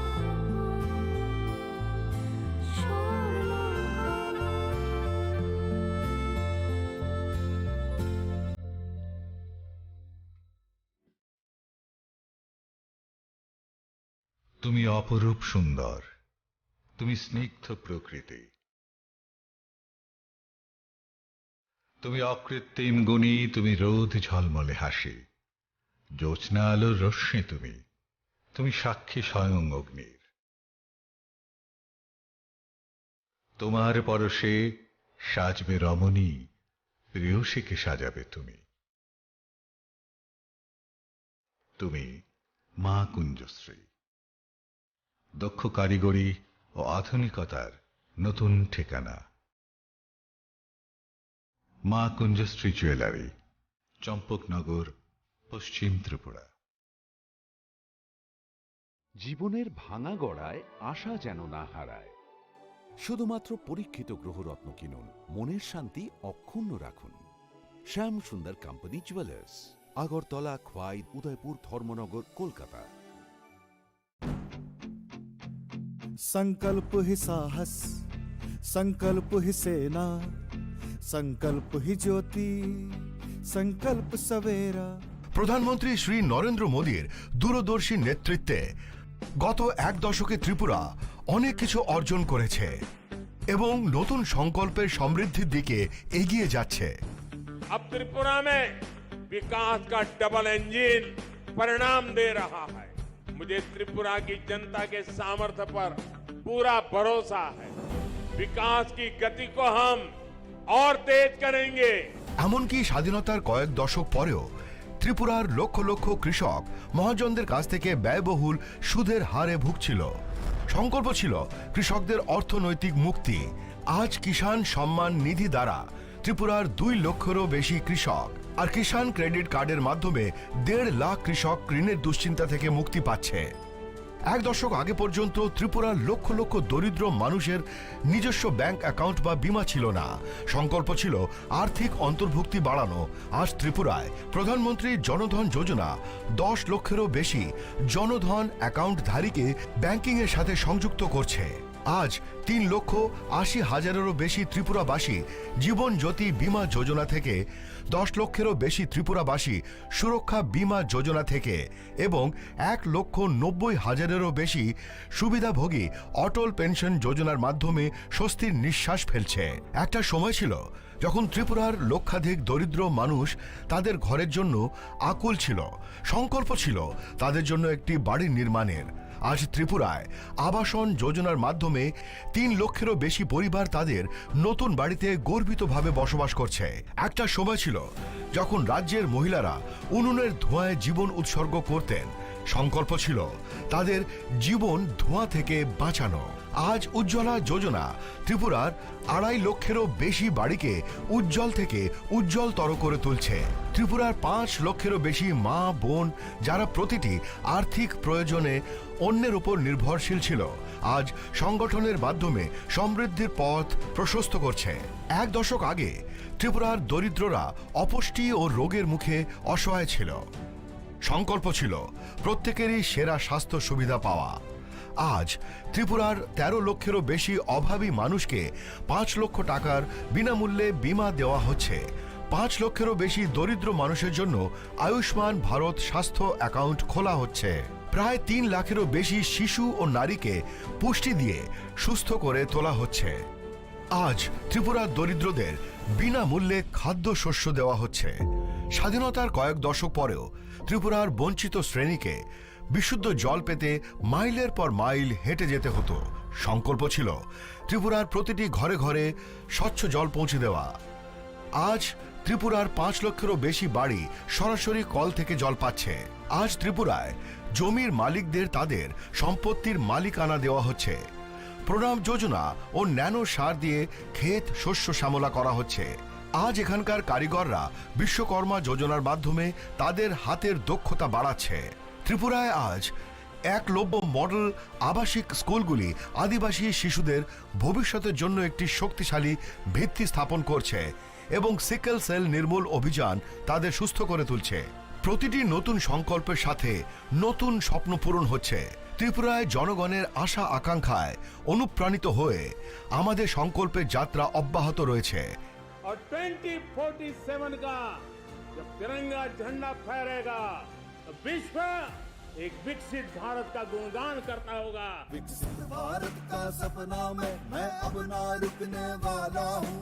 স্বর্ণকমল। তুমি অপরূপ সুন্দর, তুমি স্নিগ্ধ প্রকৃতি, তুমি অকৃত্রিম গুণী, তুমি রোদ ঝলমলে হাসি, জ্যোৎস্না আলোর রশ্মি তুমি, তুমি সাক্ষী স্বয়ং অগ্নির। তোমার পরশে সাজবে রমণী, প্রেয়সীকে সাজাবে তুমি। তুমি মা কুঞ্জশ্রী, দক্ষ কারিগরি ও আধুনিকতার নতুন ঠিকানা। মা কুঞ্জশ্রী জুয়েলারি, চম্পকনগর, পশ্চিম ত্রিপুরা। জীবনের ভাঙা গড়ায় আশা যেন না হারায়। শুধুমাত্র পরীক্ষিত গ্রহরত্ন কিনুন, মনের শান্তি অক্ষুণ্ণ রাখুন। শ্যাম সুন্দর কোম্পানি জুয়েলার্স, আগরতলা, খোয়াই, উদয়পুর, ধর্মনগর, কলকাতা। संकल्प ही साहस, संकल्प ही सेना, संकल्प ही ज्योति, संकल्प सवेरा। প্রধানমন্ত্রী শ্রী নরেন্দ্র মোদীর দূরদর্শী নেতৃত্বে গত এক দশকে ত্রিপুরা অনেক কিছু অর্জন করেছে এবং নতুন সংকল্পের সমৃদ্ধির দিকে এগিয়ে যাচ্ছে। अब त्रिपुरा में विकास का डबल इंजन परिणाम दे रहा है। मुझे त्रिपुरा की जनता के सामर्थ्य पर पूरा भरोसा है। विकास की गति को हम और तेज करेंगे। এমনকি স্বাধীনতার কয়েক দশক পরেও ত্রিপুরার লক্ষ লক্ষ কৃষক মহাজনদের কাছ থেকে ব্যয়বহুল সুদের হারে ভুগছিল। সংকল্প ছিল কৃষকদের অর্থনৈতিক মুক্তি। আজ কিষাণ সম্মান নিধি দ্বারা ত্রিপুরার দুই লক্ষেরও বেশি কৃষক আর কিষাণ ক্রেডিট কার্ডের মাধ্যমে দেড় লাখ কৃষক ঋণের দুশ্চিন্তা থেকে মুক্তি পাচ্ছে। এক দশক আগে পর্যন্ত ত্রিপুরার লক্ষ লক্ষ দরিদ্র মানুষের নিজস্ব ব্যাংক অ্যাকাউন্ট বা বীমা ছিল না। সংকল্প ছিল আর্থিক অন্তর্ভুক্তি বাড়ানো। আজ ত্রিপুরায় প্রধানমন্ত্রী জনধন যোজনা দশ লক্ষেরও বেশি জনধন অ্যাকাউন্টধারীকে ব্যাংকিংয়ের সাথে সংযুক্ত করছে। আজ তিন লক্ষ আশি হাজারেরও বেশি ত্রিপুরাবাসী জীবন জ্যোতি বীমা যোজনা থেকে দশ লক্ষেরও বেশি ত্রিপুরাবাসী সুরক্ষা বীমা যোজনা থেকে এবং এক লক্ষ নব্বই হাজারেরও বেশি সুবিধাভোগী অটল পেনশন যোজনার মাধ্যমে স্বস্তির নিঃশ্বাস ফেলছে। একটা সময় ছিল যখন ত্রিপুরার লক্ষাধিক দরিদ্র মানুষ তাদের ঘরের জন্য আকুল ছিল, সংকল্প ছিল তাদের জন্য একটি বাড়ি নির্মাণের। আজ ত্রিপুরায় আবাসন যোজনার মাধ্যমে তিন লক্ষেরও বেশি পরিবার তাদের নতুন বাড়িতে গর্বিতভাবে বসবাস করছে। একটা সময় ছিল যখন রাজ্যের মহিলারা উনুনের ধোঁয়ায় জীবন উৎসর্গ করতেন। সংকল্প ছিল তাদের জীবন ধোঁয়া থেকে বাঁচানো। আজ উজ্জ্বলা যোজনা ত্রিপুরার আড়াই লক্ষেরও বেশি বাড়িকে উজ্জ্বল থেকে উজ্জ্বলতর করে তুলছে। ত্রিপুরার পাঁচ লক্ষেরও বেশি মা বোন, যারা প্রতিটি আর্থিক প্রয়োজনে অন্যের উপর নির্ভরশীল ছিল, আজ সংগঠনের মাধ্যমে সমৃদ্ধির পথ প্রশস্ত করছে। এক দশক আগে ত্রিপুরার দরিদ্ররা অপুষ্টি ও রোগের মুখে অসহায় ছিল। সংকল্প ছিল প্রত্যেকেরই সেরা স্বাস্থ্য সুবিধা পাওয়া। আজ ত্রিপুরার তেরো লক্ষেরও বেশি অভাবী মানুষকে পাঁচ লক্ষ টাকার বিনামূল্যে বীমা দেওয়া হচ্ছে। পাঁচ লক্ষেরও বেশি দরিদ্র মানুষের জন্য আয়ুষ্মান ভারত স্বাস্থ্য অ্যাকাউন্ট খোলা হচ্ছে। প্রায় তিন লাখেরও বেশি শিশু ও নারীকে পুষ্টি দিয়ে সুস্থ করে তোলা হচ্ছে। আজ ত্রিপুরার দরিদ্রদের বিনামূল্যে খাদ্যশস্য দেওয়া হচ্ছে। স্বাধীনতার কয়েক দশক পরেও ত্রিপুরার বঞ্চিত শ্রেণীকে বিশুদ্ধ জল পেতে মাইলের পর মাইল হেঁটে যেতে হতো। সংকল্প ছিল ত্রিপুরার প্রতিটি ঘরে ঘরে স্বচ্ছ জল পৌঁছে দেওয়া। আজ ত্রিপুরার পাঁচ লক্ষেরও বেশি বাড়ি সরাসরি কল থেকে জল পাচ্ছে। আজ ত্রিপুরায় জমির মালিকদের তাদের সম্পত্তির মালিকানা দেওয়া হচ্ছে। প্রণাম যোজনা ও ন্যানো সার দিয়ে ক্ষেত শস্য শ্যামলা করা হচ্ছে। আজ এখানকার কারিগররা বিশ্বকর্মা যোজনার মাধ্যমে তাদের হাতের দক্ষতা বাড়াচ্ছে। ত্রিপুরায় আজ একলব্য মডেল আবাসিক স্কুলগুলি আদিবাসী শিশুদের ভবিষ্যতের জন্য একটি শক্তিশালী ভিত্তি স্থাপন করছে এবং সিকেল সেল নির্মূল অভিযান তাদের সুস্থ করে তুলছে। প্রতিটি নতুন সংকল্পের সাথে নতুন স্বপ্ন পূরণ হচ্ছে। ত্রিপুরায় জনগণের আশা আকাঙ্ক্ষায় অনুপ্রাণিত হয়ে আমাদের সংকল্পের যাত্রা অব্যাহত রয়েছে। और ट्वेंटी फोर्टी सेवन का जब तिरंगा झंडा फहरेगा, तो विश्व एक विकसित भारत का गुणगान करता होगा। विकसित भारत का सपना मैं मैं अब ना रुकने वाला हूँ।